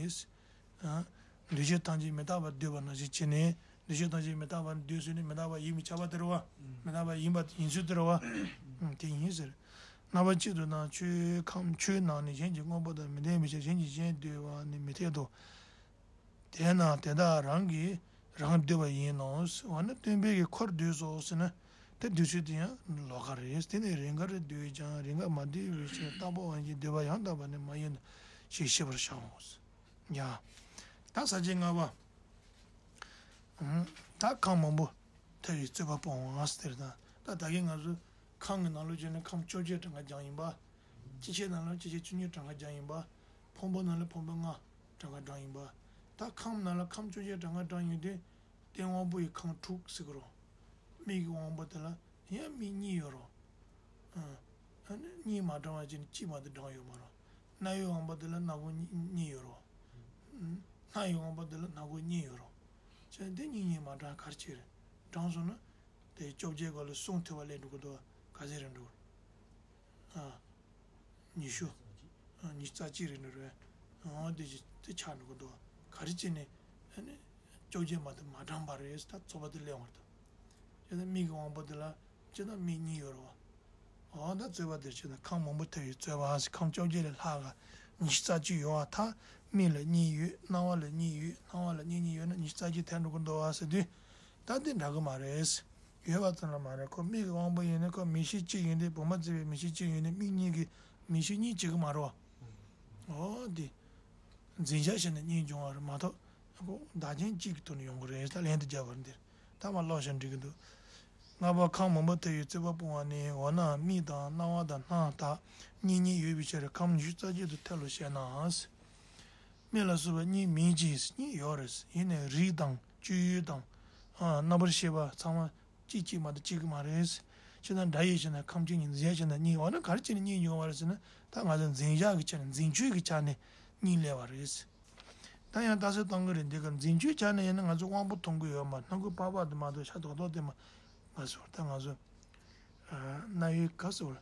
ཨ། འདུས་བྱས་ཐམས་ཅད་མི་རྟག་པར་འདོད་པ་ནང་བཞིན་བྱས་ནས། འདུས་བྱས་ཐམས་ཅད་མི་རྟག་པར་འདོད་ཚུལ་ནི་མི་རྟག་པ་ཡིན་པའི་ཁྱབ་པ་དེ་རེད་བ། མི་རྟག་པ་ཡིན་པ་ཡིན་ཚུལ་དེ་རེད་བ། ཨ། དེ་ཡིན་ཟེར། རྣམ་པ་གཅིག་ཏུ་དང་ཆོས་ཁམས་ཆོས་ནང་ནས་གཞན་གྱི་དངོས་པོ་དང་མི་ལྡན་པའི་ཕྱིར། གཞན་གྱི་གཞན་འདོད་པ་ནི་མི་འཐད་དོ། དེས་ན་དེ་དག་རང་གིས་རང་འདོད་པ་ཡིན་ནོ། འོ་ན་སྟོན་པས་ཀྱིས་འཁོར་འདུས་སོ་ཟེར་ན། དེ་འདུས་ཚུལ་དེ་ཡང་ལོགས་ཀ་རེད། དེ་ནི་རེས་འགའ་རེ་འདུས་ཀྱང་རེས་འགའ་མ་འདུས་པའི་ཕྱིར། རྟག་པ་དབང་ཞིང་འདོད་པ་ཡང་དག་པ་ནི་མ་ཡིན་ནོ་ཞེས་ཤེས་པར་བྱའོ། ཡ། ད་ས་བཅད་ལྔ་པ། ཨང་། ད་ཁམས་མང་པོ་ཐལ་བའི་རྩོད་པ་སྤོང་བ་ཟེར་ད། ད་ད་གིན་ང་ཚོ་ཁམས་ཀྱི་ནང་ལོགས་བྱས་ན་ཁམས་བཅོ་བརྒྱད་གྲངས་ཀ་སྦྱངས་ཡིན་པ། སྤྱི་བྱེ་ནང་ལོགས་སྤྱི་བྱེ་བཅུ་གཉིས་གྲངས་ཀ་སྦྱངས་ཡིན་པ། ཕུང་པོ་ནང་ལོགས་ཕུང་པོ་ལྔ་གྲངས་ཀ་སྦྱངས་ཡིན་པ། ད་ཁམས་ནང་ལ་ཁམས་བཅོ་བརྒྱད་གྲངས་ཀ་སྦྱངས་ཡོད་དུས། སྟེང་དབང་པོ་ཡི་ཁམས་དྲུག་ཟེར་གི་རོ། མིག་གི་དབང་པོ་དེ་ལ་ཡང་མིག་གཉིས་ཡོད་རོ། ཨ་ནི་གཉིས་མ་བགྲངས་པ་ཅིག་ནི་གཅིག་མ་གཏོགས་བགྲངས་ཡོད་མ་རེད། རྣ་བའི་དབང་པོ་དེ་ལ་སྣ་ཁུང་གཉིས་གཉིས་ཡོད་རེད། སྣ་ཡི་དབང་པོ་དེ་ལ་སྣ་ཁུང་གཉིས་ཡོད་རེད། བྱས་ཙང་དེ་གཉིས་གཉིས་མ་བགྲངས་ག་རེ་བྱས་རེད། བགྲངས་སོང་ན་དེ་བཅོ་བརྒྱད་ག་ལ་གསུམ་ཐོན་པ་སླེབས་འགྲོ་གི་འདུག་ག་ཚོད་རེད་འགྲོ། ཨ། ཉི་ཤུ། ཨ། ཉི་ཤུ་རྩ་གཅིག་རེད་འགྲོ་རེད། འོ་དེ་ཅི་དེ་ཆགས་འགྲོ་གི་འདུག་ག་རེ་བྱས་ནས་ཨ་ནི་བཅོ་བརྒྱད་མ་གཏོགས་མ་བགྲངས་པ་རེད། ད་ཚོགས་པ་དེ་སླེབས་འོང་བར་ཐལ། བྱས་ཙང་མིག་གི་དབང་པོ་དེ་ལ་བྱས་ཙང་མིག་གཉིས་ཡོད་རེད་བ། འོ་ད་རྩོད་པ་དེར་བྱས་ན་ཁམས་མང་པོ་ཐལ་བའི་རྩོད་པ་ཟེར། ཁམས་བཅོ་བརྒྱད་ལས་ལྷག་ག་ཉི་ཤུ་རྩ་གཅིག་ཡོད་པར་ཐལ། མིག་ལ་གཉིས་ཡོད། རྣ་བ་ལ་གཉིས་ཡོད། སྣང་བ་ལ་གཉིས་གཉིས་ཡོད་ན་ཉི་ཤུ་རྩ་གཅིག་ཐལ་འགྲོ་གི་འདུག་བ་ཟེར་དུས། ད་འདི་འདྲ་གི་མ་རེད། ཡོད་པ་ཙམ་ལ་མ་རེད། ཁོ་མིག་གི་དབང་པོ་ཡིན་ན་ཁོ་མིག་ཤེས་གཅིག་ཡིན་དུས། བུམ་པ་གཙོས་པའི་མིག་ཤེས་གཅིག་ཡིན་དུས་མིག་གཉིས་ཀྱི་མིག་ཤེས་གཉིས་བྱེད་གི་མ་རེད་བ། འོ་དེ། འཛིན་བྱ་བྱས་ན་གཉིས་འབྱུང་བ་རེད་མ་གཏོགས། ཁོ་བདག་རྐྱེན་གཅིག་གི་ཐོག་ནས་ཡོང་གི་རེད། ད་ལན་དུ་རྒྱབ་པར་འདིར། ད་མར་ཀློག་བཞག་འགྲིག་གི་འདུག་ལྔ་པ་ཁམས་མང་པོ་ཐལ་བའི་རྩོད་པ་སྤོང་བ་ནི། འོ་ན་མིག་དང་རྣ་བ་དང་སྣ་དག་གཉིས་གཉིས་ཡོད་པའི་ཕྱིར་ཁམས་ཉི་ཤུ་རྩ་གཅིག་ཏུ་ཐལ་ལོ་ཞེ་ན། མིག་ལ་སོགས་པ་གཉིས་མིན་གྱི། གཉིས་ཡོད་རེད། ཡིན་ནའི་རིགས་དང་སྤྱོད་ཡུལ་དང་། ཨ། རྣམ་པར་ཤེས་པ་ཚང་མ་གཅིག་གཅིག་མ་གཏོགས་གཅིག་གི་མ་རེད། བྱས་ན་སྒྲ་ཡི་ཕྱིར་ན་ཁམས་གཅིག་ཉིད། འཛིན་བྱ་ཕྱིར་ན་གཉིས། འོ་ན་ག་རེ་བྱས་ནས་གཉིས་འབྱུང་བ་རེད་ཟེར་ན། ད་ང་ཚོ་འཛིན་བྱ་གི་ཆ་ནས་འཛིན་སྤྱོད་ཀྱི་ཆ་ནས་གཉིས་སླེབས་པ་རེད། ད་ཡང་རྟགས་གསལ་གཏོང་གི་རེད། འདི་གར་འཛིན་སྤྱོད་ཆ་ནས་ཡིན་ན་ང་ཚོ་དབང་པོ་མཐོང་གི་ཡོད་མ། སྣ་ཁུང་པགས་པ་དེ་མ་གཏོགས་ཤ་རྡོག་རྡོག་དེ་མ། ང་ཚོ་ད་ང་ཚོ། ཨ། རྣ་བའི་ག་ཟེར་བ།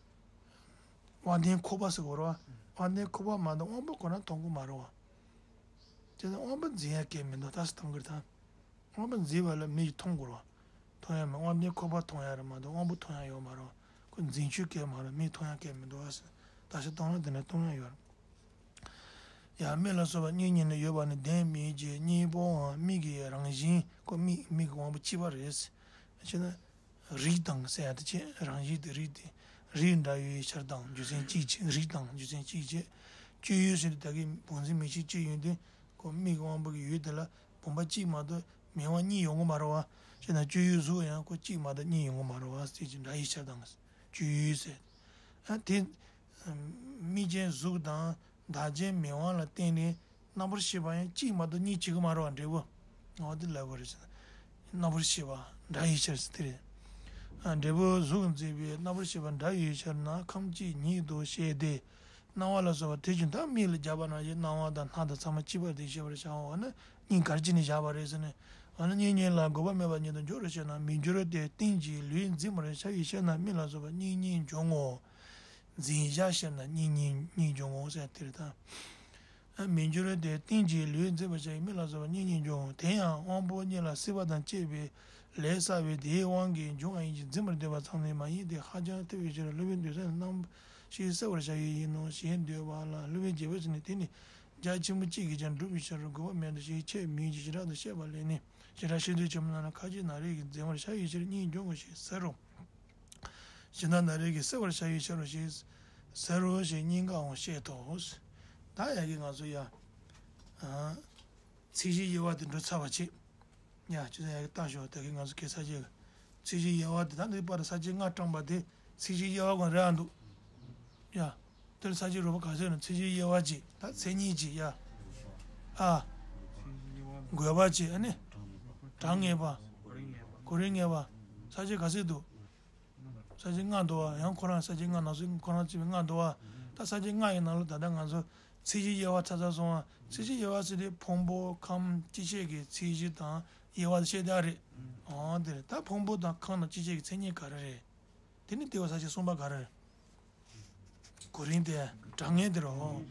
དབང་ལྡན་ཁོག་པ་ཟེར་བ་རེད་བ། དབང་ལྡན་ཁོག་པ་མ་གཏོགས་དབང་པོ་ཁོ་རང་མཐོང་གི་མ་རེད་བ། དེ་ནི་དབང་པོ་འཛིན་ཡ་གལ་མི་འདུག་རྟགས་གསལ་གཏོང་གི་རེད་ད། དབང་པོ་འཛིན་པ་ལ་མིག་མཐོང་དགོས་རེད་བ། མཐོང་ཡ་མ། དབང་ལྡན་ཁོག་པ་མཐོང་ཡ་རེད་མ་གཏོགས་དབང་པོ་མཐོང་ཡ་ཡོད་མ་རེད་བ། ཁོ་འཛིན་སྤྱོད་གལ་མ་རེད། མིག་མཐོང་ཡ་གལ་མི་འདུག་བ་ཟེར། རྟགས་གསལ་གཏོང་ན་དེ་འདྲ་གཏོང་ཡ་ཡོད་རེད། ཡང་མིག་ལ་སོགས་པ་གཉིས་ཉིད་ནི་ཡོད་པ་ནི་ལྡན་མིན་གྱི། གཉིས་པོའང་མིག་གི་རང་བཞིན། ཁོ་མིག་མིག་གི་དབང་པོ་གཅིག་པ་རེད། བྱས་ན། རིགས་དང་ཟེར་ཡ་དེ་བྱས། རང་བཞིན་དེ་རིགས་དེ། རིགས་འདྲ་ཡོད་ཕྱིར་དང་རྒྱུ་མཚན་གཅིག་བྱས། རིགས་དང་རྒྱུ་མཚན་གཅིག་བྱས། སྤྱོད་ཡུལ་ཟེར་དུས་ད་གིན་བུམ་འཛིན་མིག་ཤེས་གཅིག་ཡོད་དུས། ཁོ་མིག་གི་དབང་པོ་གི་ཡུལ་དེ་ལ་བུམ་པ་གཅིག་མ་གཏོགས་མིག་དབང་གཉིས་ཡོང་གི་མ་རེད་བ། བྱས་ན་སྤྱོད་ཡུལ་གཟུགས་ཡང་ཁོ་གཅིག་མ་གཏོགས་གཉིས་ཡོང་གི་མ་རེད་བ། ཟེར་གྱི་འདྲ་ཡོད་ཕྱིར་དང་། སྤྱོད་ཡུལ་ཟེར། ཨ་དེ། མིག་ཅན་གཟུགས་དང་བདག་ཅན་མིག་དབང་ལ་བརྟེན་ནས་རྣམ་པར་ཤེས་པ་ཡང་གཅིག་མ་གཏོགས་གཉིས་བྱེད་ཀྱི་མ་རེད་བ། འབྲས་བུ། འོ་དེ་ལབ་དགོས་རེད་ཟེར་ན། རྣམ་པར་ཤེས་པ་འདྲ་ཡོད་ཕྱིར་ཟེར་དེ་རེད། ཨ་འབྲས་བུ་གཟུགས་འཛིན་པའི་རྣམ་པར་ཤེས་པ་འདྲ་ཡོད་ཕྱིར་ན་ཁམས་གཅིག་ཉིད་དུ་བཤད་དེ། སྣང་བ་ལ་སོགས་པ་དེ་བཞིན་དུ་མིག་ལ་སྦྱར་བ་ནང་བཞིན་སྣང་བ་དང་སྣ་དང་ཚང་མ་གཅིག་པར་དེ་ཤེས་པར་བྱའོ། འོ་ན་གཉིས་ག་རེ་བྱས་ནས་བཞག་པ་རེད་ཟེར་ན། འོ་ན་གཉིས་གཉིས་ལ་དགོས་པ་མེད་པ་ཉིད་དུ་འགྱུར་རོ་ཞེ་ན། མི་འགྱུར་ཏེ་རྟེན་ཅིང་ལུས་འཛིན་པར་བྱ་བའི་ཕྱིར་ན་མིག་ལ་སོགས་པ་གཉིས་གཉིས་འབྱུང་ངོ་། འཛིན་བྱ་ཕྱིར་ན་གཉིས་གཉིས་གཉིས་འབྱུང་ངོ་ཟེར་དེ་རེད་ད། མི་འགྱུར་ཏེ་རྟེན་ཅིང་ལུས་འཛིན་པར་བྱ་བའི་མིག་ལ་སོགས་པ་གཉིས་གཉིས་འབྱུང་། དེ་ཡང་དབང་པོ་གཉིས་ལ་སྲེད་པ་དང་བཅས་པའི་ལས་བསགས་པའི་དེའི་དབང་གིས་འབྱུང་བ་ཡིན་གྱི་འཛིན་པར་འདོད་པ་ཙམ་ནི་མ་ཡིན་ཏེ། ཧ་ཅང་ཐལ་བའི་ཕྱིར་སློབ་དཔོན་འདུས་སྲས་ནི་རྣམ་ཤེས་གསལ་བར་བྱ་བའི་ཡིན་ནོ་ཞེས་འདོད་པ་ལ་སློབ་དཔོན་རྒྱལ་པོ་ཟེར་ནས་དེ་ནི་རྒྱ་ཆེན་པོ་གཅིག་གིས་ཀྱང་འགྲུབ་པའི་ཕྱིར་རོ། དགོས་པ་མེད་དོ་ཞེས་ཁྱད་མིན་གྱི་བྱེ་བྲག་ཏུ་བཤད་པ་ལས་ནི། བྱེ་བྲག་ཤེས་འདོད་ཆེན་པོ་རྣམས་ལ་ཁ་ཅིག་ན་རེ་གིས་འཛིན་པར་བྱ་བའི་ཕྱིར་གཉིས་འབྱུང་ངོ་ཞེས་ཟེར་རོ། གཞན་དག་ན་རེ་གིས་སེལ་བར་བྱ་བའི་ཕྱིར་རོ་ཞེས་ཟེར་རོ་ཞེས་གཉིས་ཀའང་བཤད་དོ། ད་ཡ་གི་ང་ཚོ་ཡ། ཨ། ཚིག་གཞིའི་དབྱེ་བ་དེ་འགྲོ་ཚར་བ་བྱེད། ཡ་ཅི་ཟེར་ཡ་གི་ལྟ་ཞོག་ད་གི་ང་ཚོ་གི་ས་བཅད་གི་ཚིག་གཞིའི་དབྱེ་བ་དེ་ད་འདི་པར་ས་བཅད་ལྔ་བགྲངས་པ་དེ་ཚིག་གཞིའི་དབྱེ་བ་གང་རེད་ཨ་འདུག་ཡ། དེར་ས་བཅད་རོ་པ་ག་ཚོད་ནི་ཚིག་གཞིའི་དབྱེ་བ་གཅིག་ད་མཚན་ཉིད་གཅིག་ཡ། ཨ། དགོས་པ་གཅིག་ཨ་ནི། གྲངས་ངེས་པ། གོ་རིམ་ངེས་པ། ས་བཅད་ག་ཚོད་འདུག་ས་བཅད་ལྔ་འདུག་བ། ཡང་ཁོ་རང་ས་བཅད་ལྔ་ནང་གསེས་ཁོ་རང་བརྩིས་པའི་ལྔ་འདུག་བ། ད་ས་བཅད་ལྔ་ཡི་ནང་ལ་ད་ལྟ་ང་ཚོ་ཚིག་གཞིའི་དབྱེ་བ་ཚར་ཚར་སོང་བ། ཚིག་གཞིའི་དབྱེ་བ་ཟེར་དེ་ཕུང་པོ་ཁམས་སྤྱི་བྱེ་གི་ཚིག་གཞི་དང་དབྱེ་བ་བཤད་བསྡད་རེད། འོ་དེ་རེད། ད་ཕུང་པོ་དང་ཁམས་དང་སྤྱི་བྱེ་གི་མཚན་ཉིད་ག་རེ་རེད། དེ་ནི་དེ་བ་ས་བཅད་གསུམ་པ་ག་རེ་རེད། གོ་རིམ་དེ་གྲངས་ངེས་དེ་རེད་བ།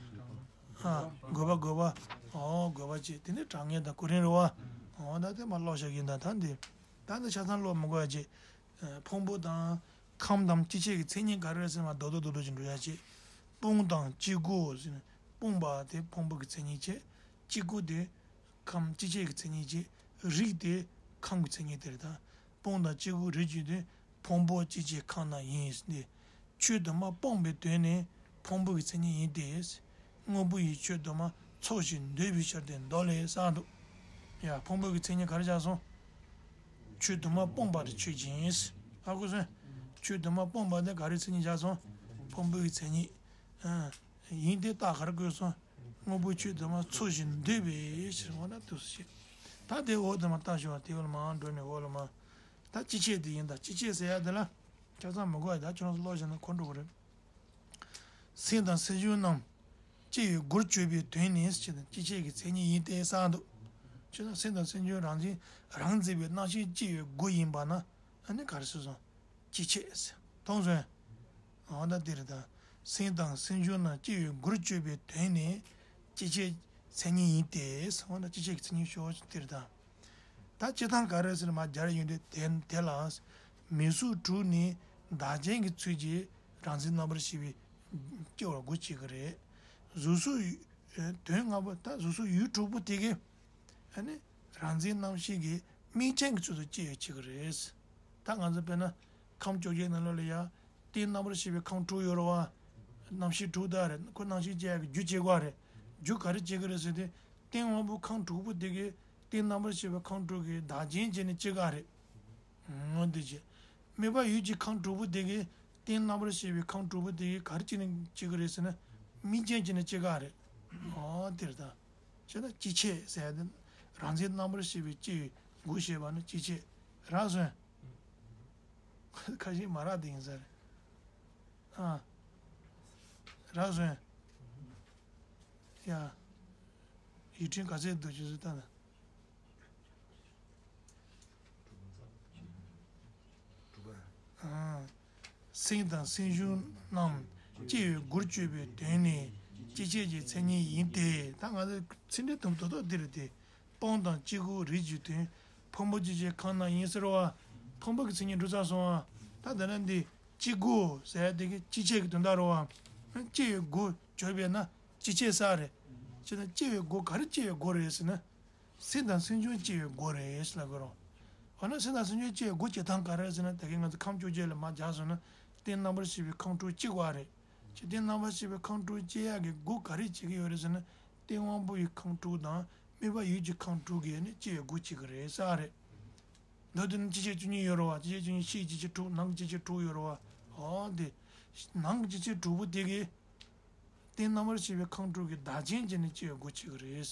ཨ། དགོས་པ་དགོས་པ། ཨོ། དགོས་པ་བྱས། དེ་ནས་གྲངས་ངེས་དང་གོ་རིམ་རེད་བ། ཨོ། ད་དེ་མར་ཀློག་བཞག་གི་ཡིན། ད་ད་འདི། ད་འདི་ཆ་ཚང་ཀློག་མི་དགོས་ཡ་བྱས། ཨ། ཕུང་པོ་དང་ཁམས་དང་སྤྱི་བྱེ་གི་མཚན་ཉིད་ག་རེ་རེད་ཟེར་ན། མར་རྡོག་རྡོག་རྡོག་རྡོག་ཅིག་འགྲོ་ཡ་བྱས། སྤུངས་དང་སྤྱི་སྒོ་ཟེར་ན། སྤུངས་པ་དེ་ཕུང་པོ་གི་མཚན་ཉིད་བྱས། སྤྱི་སྒོ་དེ་ཁམས་སྤྱི་བྱེ་གི་མཚན་ཉིད་བྱས། རིགས་དེ་ཁམས་ཀྱི་མཚན་ཉིད་དེ་རེད་ད། སྤུངས་དང་སྤྱི་སྒོ་རིགས་ཀྱི་དོན། ཕུང་པོ་སྤྱི་བྱེ་ཁམས་རྣམས་ཡིན། འདི་ཆོས་དུ་མ་སྤངས་པའི་དོན་ནི་ཕུང་པོ་གི་མཚན་ཉིད་ཡིན་ཏེ། དངོས་པོ་ཡི་ཆོས་དུ་མ་ཚོགས་ཞེས་འདོད་པའི་ཕྱིར་ཏེ་མདོ་ལས་གསུངས་འདུག། ཡ། ཕུང་པོ་གི་མཚན་ཉིད་ག་རེ་ཆགས་སོང་། ཆོས་དུ་མ་སྤངས་པ་དེ་ཆོས་ཅན། ཧ་གོ་སོང་། ཆོས་དུ་མ་སྤངས་པ་དེ་ག་རེའི་མཚན་ཉིད་ཆགས་སོང་། ཕུང་པོའི་མཚན་ཉིད། ཨ། ཡིན་ཏེ། རྟགས་ག་རེ་བཀོད་སོང་། དངོས་པོའི་ཆོས་དུ་མ་ཚོགས་ཞེས་འདོད་པའི་ཕྱིར། འོ་ན་དུས་སུ་བཤད། ད་དེ་འོག་དུ་མ་ལྟ་ཞོག། དེ་འོག་ལ་མར་འགྲོ་ནས་འོག་ལ་མར། ད་སྤྱི་བྱེ་དེ་ཡིན། ད་སྤྱི་བྱེ་ཟེར་ཡ་དེ་ལ་ཆ་ཚང་མི་དགོས་ཡ། ད་ཁྱོད་རང་ཚོ་ཀློག་བཞག་ན་གོ་འགྲོ་གི་རེད། སེམས་དང་སེམས་བྱུང་རྣམས་སྐྱེ་བའི་སྒོར་གྱུར་པའི་དོན་ནི་ཟེར་ན། སྤྱི་བྱེ་གི་མཚན་ཉིད་ཡིན་ཏེ་གསུངས་འདུག། ཅེ་ན་སེམས་དང་སེམས་བྱུང་རང་བཞིན་རང་འཛིན་པའི་རྣམ་ཤེས་སྐྱེ་བའི་སྒོ་ཡིན་པ་ན། ཨ་ནི་ག་རེ་ཟེར་སོང་། སྤྱི་བྱེ་ཟེར། མཐོང་སོང་། འོ་ན་དེ་རེད་ད། སེམས་དང་སེམས་བྱུང་རྣམས་སྐྱེ་བའི་སྒོར་གྱུར་པའི་དོན་ནི་སྤྱི་བྱེ་མཚན་ཉིད་ཡིན་ཏེ། འོ་ན་སྤྱི་བྱེ་གི་མཚན་ཉིད་ཤོག་དེ་རེད་ད། ད་སྤྱི་དང་ག་རེ་ཟེར་མར་སྦྱར་ཡོང་དུས། དེ་དེ་ལ་མིང་གཟུགས་དྲུག་ནི་བདག་རྐྱེན་གྱི་ཚུལ་གྱིས་རང་མཚན་རྣམ་པར་ཤེས་པའི་སྐྱེ་བར་སྒོ་ཕྱེ་གི་རེད། གཟུགས་གཟུགས་དོན་ལྔ་པོ། ད་གཟུགས་གཟུགས་ཡུལ་དྲུག་པོ་དེ་གའི། ཨ་ནི་རང་མཚན་རྣམ་ཤེས་ཀྱི་དམིགས་རྐྱེན་གྱི་ཚུལ་དུ་སྐྱེ་བའི་ཕྱིར་རེད། ད་ང་ཚོ་དཔེར་ན་ཁམས་བཅོ་བརྒྱད་ནང་ལོགས་ལ་ཡ། རྟེན་རྣམ་པར་ཤེས་པའི་ཁམས་དྲུག་ཡོད་རེད་བ། རྣམ་ཤེས་དྲུག་དག་རེད། ཁོ་རྣམ་ཤེས་སྐྱེ་ཡག་གི་རྒྱུ་བྱེད་དགོས་རེད། རྒྱུ་ག་རེ་བྱེད་ཀྱི་རེད་ཟེར་དུས། རྟེན་དབང་པོ་ཁམས་དྲུག་པོ་དེ་གའི། རྟེན་རྣམ་པར་ཤེས་པའི་ཁམས་དྲུག་གི་བདག་རྐྱེན་བྱས་ནས་སྐྱེ་གི་རེད། འོ་དེ་བྱས། དམིགས་པ་ཡུལ་གྱི་ཁམས་དྲུག་པོ་དེ་གའི། རྟེན་རྣམ་པར་ཤེས་པའི་ཁམས་དྲུག་པོ་དེ་གའི་ག་རེ་བྱས་ནས་སྐྱེ་གི་རེད་ཟེར་ན། དམིགས་རྐྱེན་བྱས་ནས་སྐྱེ་གི་རེད། འོ་དེ་རེད་ད། བྱས་ན་སྤྱི་བྱེ་ཟེར་ཡ་དེ། རང་མཚན་རྣམ་པར་ཤེས་པའི་སྐྱེ་བའི་སྒོ་ཕྱེ་བ་ནི་སྤྱི་བྱེ། རག་སོང་། ཁ་ཤས་མ་རག་དེ་ཡིན་ས་རེད། ཨ། རག་སོང་། ཡ། ཡིག་ཕྲེང་ག་ཚད་འདུག་ཅེས་སུ་ལྟ་ན། ཨ། སེམས་དང་སེམས་བྱུང་རྣམས་སྐྱེ་བའི་སྒོར་གྱུར་པའི་དོན་ནི་སྤྱི་བྱེ་གི་མཚན་ཉིད་ཡིན་ཏེ། ད་ང་ཚོ་ཚིག་འགྲེལ་དུམ་བུ་ཏོག་ཏོག་འདི་རེད་དེ། སྤངས་དང་སྤྱི་སྒོ་རིགས་ཀྱི་དོན། ཕུང་པོ་སྤྱི་བྱེ་ཁམས་རྣམས་ཡིན་ཟེར་བ། ཕུང་པོ་གི་མཚན་ཉིད་འགྲོ་ཚར་སོང་བ། ད་དེ་ན་འདི་སྤྱི་སྒོ་ཟེར་ཡ་དེ་གི་སྤྱི་བྱེ་གི་དོན་དག་རེད་བ། སྐྱེ་བའི་སྒོ་གྱུར་པས་ན་སྤྱི་བྱེ་ས་རེད། ཅེ་ན་སྐྱེ་བའི་སྒོ་ག་རེ་སྐྱེ་བའི་སྒོ་རེད་ཟེར་ན། སེམས་དང་སེམས་བྱུང་སྐྱེ་བའི་སྒོ་རེད་ཟེར་ལབ་དགོས་རེད། འོ་ན་སེམས་དང་སེམས་བྱུང་སྐྱེ་བའི་སྒོ་སྐྱེ་སྟངས་ག་རེ་ཟེར་ན། ད་གིན་ང་ཚོ་ཁམས་བཅོ་བརྒྱད་ལ་མར་སྦྱར་སོང་ན། རྟེན་རྣམ་པར་ཤེས་པའི་ཁམས་དྲུག་གཅིག་པ་རེད། ཅེ་རྟེན་རྣམ་པར་ཤེས་པའི་ཁམས་དྲུག་སྐྱེ་ཡག་གི་སྒོ་ག་རེ་བྱེད་ཀྱི་ཡོད་རེད་ཟེར་ན། རྟེན་དབང་པོ་ཡི་ཁམས་དྲུག་དང་དམིགས་པ་ཡུལ་གྱི་ཁམས་དྲུག་གིས་ནི་སྐྱེ་བའི་སྒོ་བྱེད་ཀྱི་རེད་ཟེར་བ་རེད། མདོར་བསྡུས་ན་སྤྱི་བྱེ་བཅུ་གཉིས་ཡོད་རེད་བ། སྤྱི་བྱེ་བཅུ་གཉིས། ཕྱིའི་སྤྱི་བྱེ་དྲུག། ནང་གི་སྤྱི་བྱེ་དྲུག་ཡོད་རེད་བ། འོ་དེ། ནང་གི་སྤྱི་བྱེ་དྲུག་པོ་དེ་གིས། རྟེན་རྣམ་པར་ཤེས་པའི་ཁམས་དྲུག་གི་བདག་རྐྱེན་བྱས་ནས་སྐྱེ་བའི་སྒོ་ཕྱེ་གི་རེད།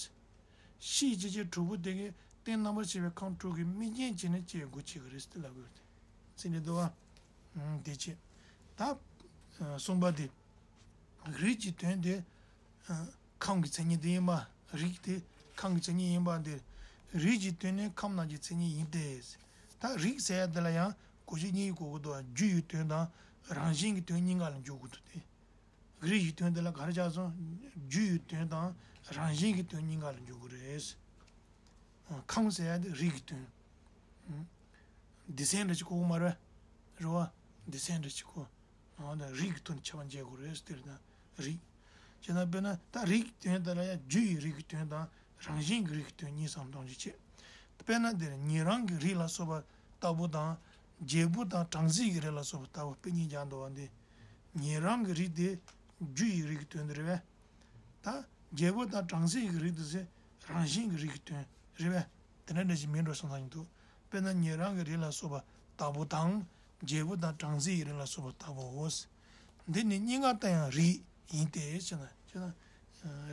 ཕྱིའི་སྤྱི་བྱེ་དྲུག་པོ་དེ་གིས་རྟེན་རྣམ་པར་ཤེས་པའི་ཁམས་དྲུག་གི་དམིགས་རྐྱེན་བྱས་ནས་སྐྱེ་བའི་སྒོ་ཕྱེ་གི་རེད་ཟེར་ལབ་དགོས་ཏེ། ཚིག་འགྲེལ་འདུག་བ། དེ་བྱས། ད། གསུམ་པ་དེ། རིགས་ཀྱི་དོན་དེ། ཁམས་ཀྱི་མཚན་ཉིད་དེ་ཡིན་པ། རིགས་དེ་ཁམས་ཀྱི་མཚན་ཉིད་ཡིན་པ་འདིར། རིགས་ཀྱི་དོན་ནི་ཁམས་རྣམས་ཀྱི་མཚན་ཉིད་ཡིན་ཏེ། ད་རིགས་ཟེར་ཡ་དེ་ལ་ཡང་གོ་རྒྱུ་གཉིས་གོ་དགོས་འདུག། བ། རྒྱུ་ཡི་དོན་དང་རང་བཞིན་གྱི་དོན་གཉིས་ཀ་ལ་འཇུག་དགོས་འདུག་སྟེ། རིགས་ཀྱི་དོན་དེ་ལ་ག་རེ་ཆགས་སོང་། རྒྱུ་ཡི་དོན་དང་རང་བཞིན་གྱི་དོན་གཉིས་ཀ་ལ་འཇུག་དགོས་རེད། ཁམས་ཟེར་ཡ་དེ་རིགས་ཀྱི་དོན། སྡེ་ཚན་འདྲ་ཅིག་གོ་དགོས་མ་རེད། རེད་བ། སྡེ་ཚན་འདྲ་ཅིག་གོ། འོ་ད་རིགས་ཀྱི་དོན་ཁྱབ་པ་འབྱེད་དགོས་རེད་ཟེར་ན། རིགས། བྱས་ན་དཔེར་ན་ད་རིགས་ཀྱི་དོན་དེ་ལ་ཡང་རྒྱུ་ཡི་རིགས་ཀྱི་དོན་དང་རང་བཞིན་གྱི་རིགས་ཀྱི་དོན་གཉིས་སམ་གཏོང་རྒྱུ་བྱེད། དཔེར་ན་འདིར་ཉན་རང་གི་རིགས་ལ་སོགས་པ་ལྟ་བུ་དང་། བྱེད་པོ་དང་གྲངས་ཚད་ཀྱི་རིགས་ལ་སོགས་པ་ལྟ་བུ་དཔེ་གཉིས་སྦྱར་འདུག་བ། འདི་ཉན་རང་གི་རིགས་དེ་རྒྱུ་ཡི་རིགས་ཀྱི་དོན་དུ་རེད་པས། ད་བྱེད་པོ་དང་གྲངས་ཚད་ཀྱི་རིགས་དེ་ཚེ་རང་བཞིན་གྱི་རིགས་ཀྱི་དོན་རེད་པས། དེ་འདྲ་འདྲ་ཞིག་མིན་འགྲོ་སོང་ཙང་ཡིན་འདུག། དཔེར་ན་ཉན་རང་གི་རིགས་ལ་སོགས་པ་ལྟ་བུ་དང་། བྱེད་པོ་དང་གྲངས་ཚད་ཀྱི་རིགས་ལ་སོགས་པ་ལྟ་བུའོ། འདི་ནི་གཉིས་ཀ་ལྟ་ཡང་རིགས་ཡིན་ཏེ་ཟེར་ན། ཟེར་ན།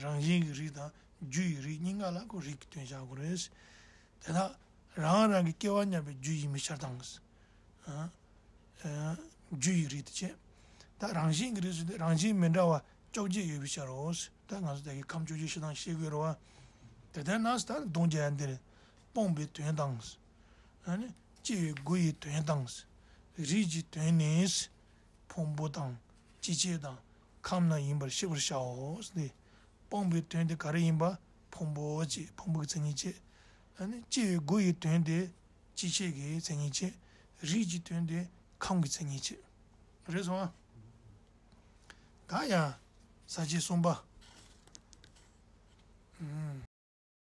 རང་བཞིན་གྱི་རིགས་དང་རྒྱུ་ཡི་རིགས་གཉིས་ཀ་ལ་ཁོ་རིགས་ཀྱི་དོན་བཞག་དགོས་རེད། དེ་དག་རང་རང་གི་སྐྱེ་བ་མཉམ་པའི་རྒྱུ་ཡིན་མིན་ཤར་དང་། རྒྱུ་ཡི་རིགས་དེ་བྱས། ད་རང་བཞིན་གྱི་རིགས་སུ་དེ་རང་བཞིན་མི་འདྲ་བ་བཅོ་བརྒྱད་ཡོད་པའི་ཕྱིར་རོ། ད་ང་ཚོ་ད་གི་ཁམས་བཅོ་བརྒྱད་ཕྱི་དང་ཤེས་དགོས་རེད་བ། དེ་ལྟར་ན་ད་ལྟུང་བྱ་འདིར་སྤངས་པའི་དོན་དང་། ཨ་ནི་སྐྱེ་བའི་སྒོ་ཡི་དོན་དང་། རིགས་ཀྱི་དོན་ནི། ཕུང་པོ་དང་། སྤྱི་བྱེ་དང་ ཁམས་རྣམས་ཡིན་པར་ཤེས་པར་བྱའོ། ཟེར་ཏེ། སྤངས་པའི་དོན་དེ་ག་རེ་ཡིན་པ། ཕུང་པོ་བཅས། ཕུང་པོ་གི་མཚན་ཉིད་བཅས། ཨ་ནི་སྐྱེ་བའི་སྒོ་ཡི་དོན་དེ་སྐྱེ་མཆེད་ཀྱི་མཚན་ཉིད་བཅས། རིགས་ཀྱི་དོན་དེ་ཁམས་ཀྱི་མཚན་ཉིད་བཅས། རེད་སོང་ཨ། ད་ཡང་ས་བཅད་གསུམ་པ། ཨུམ།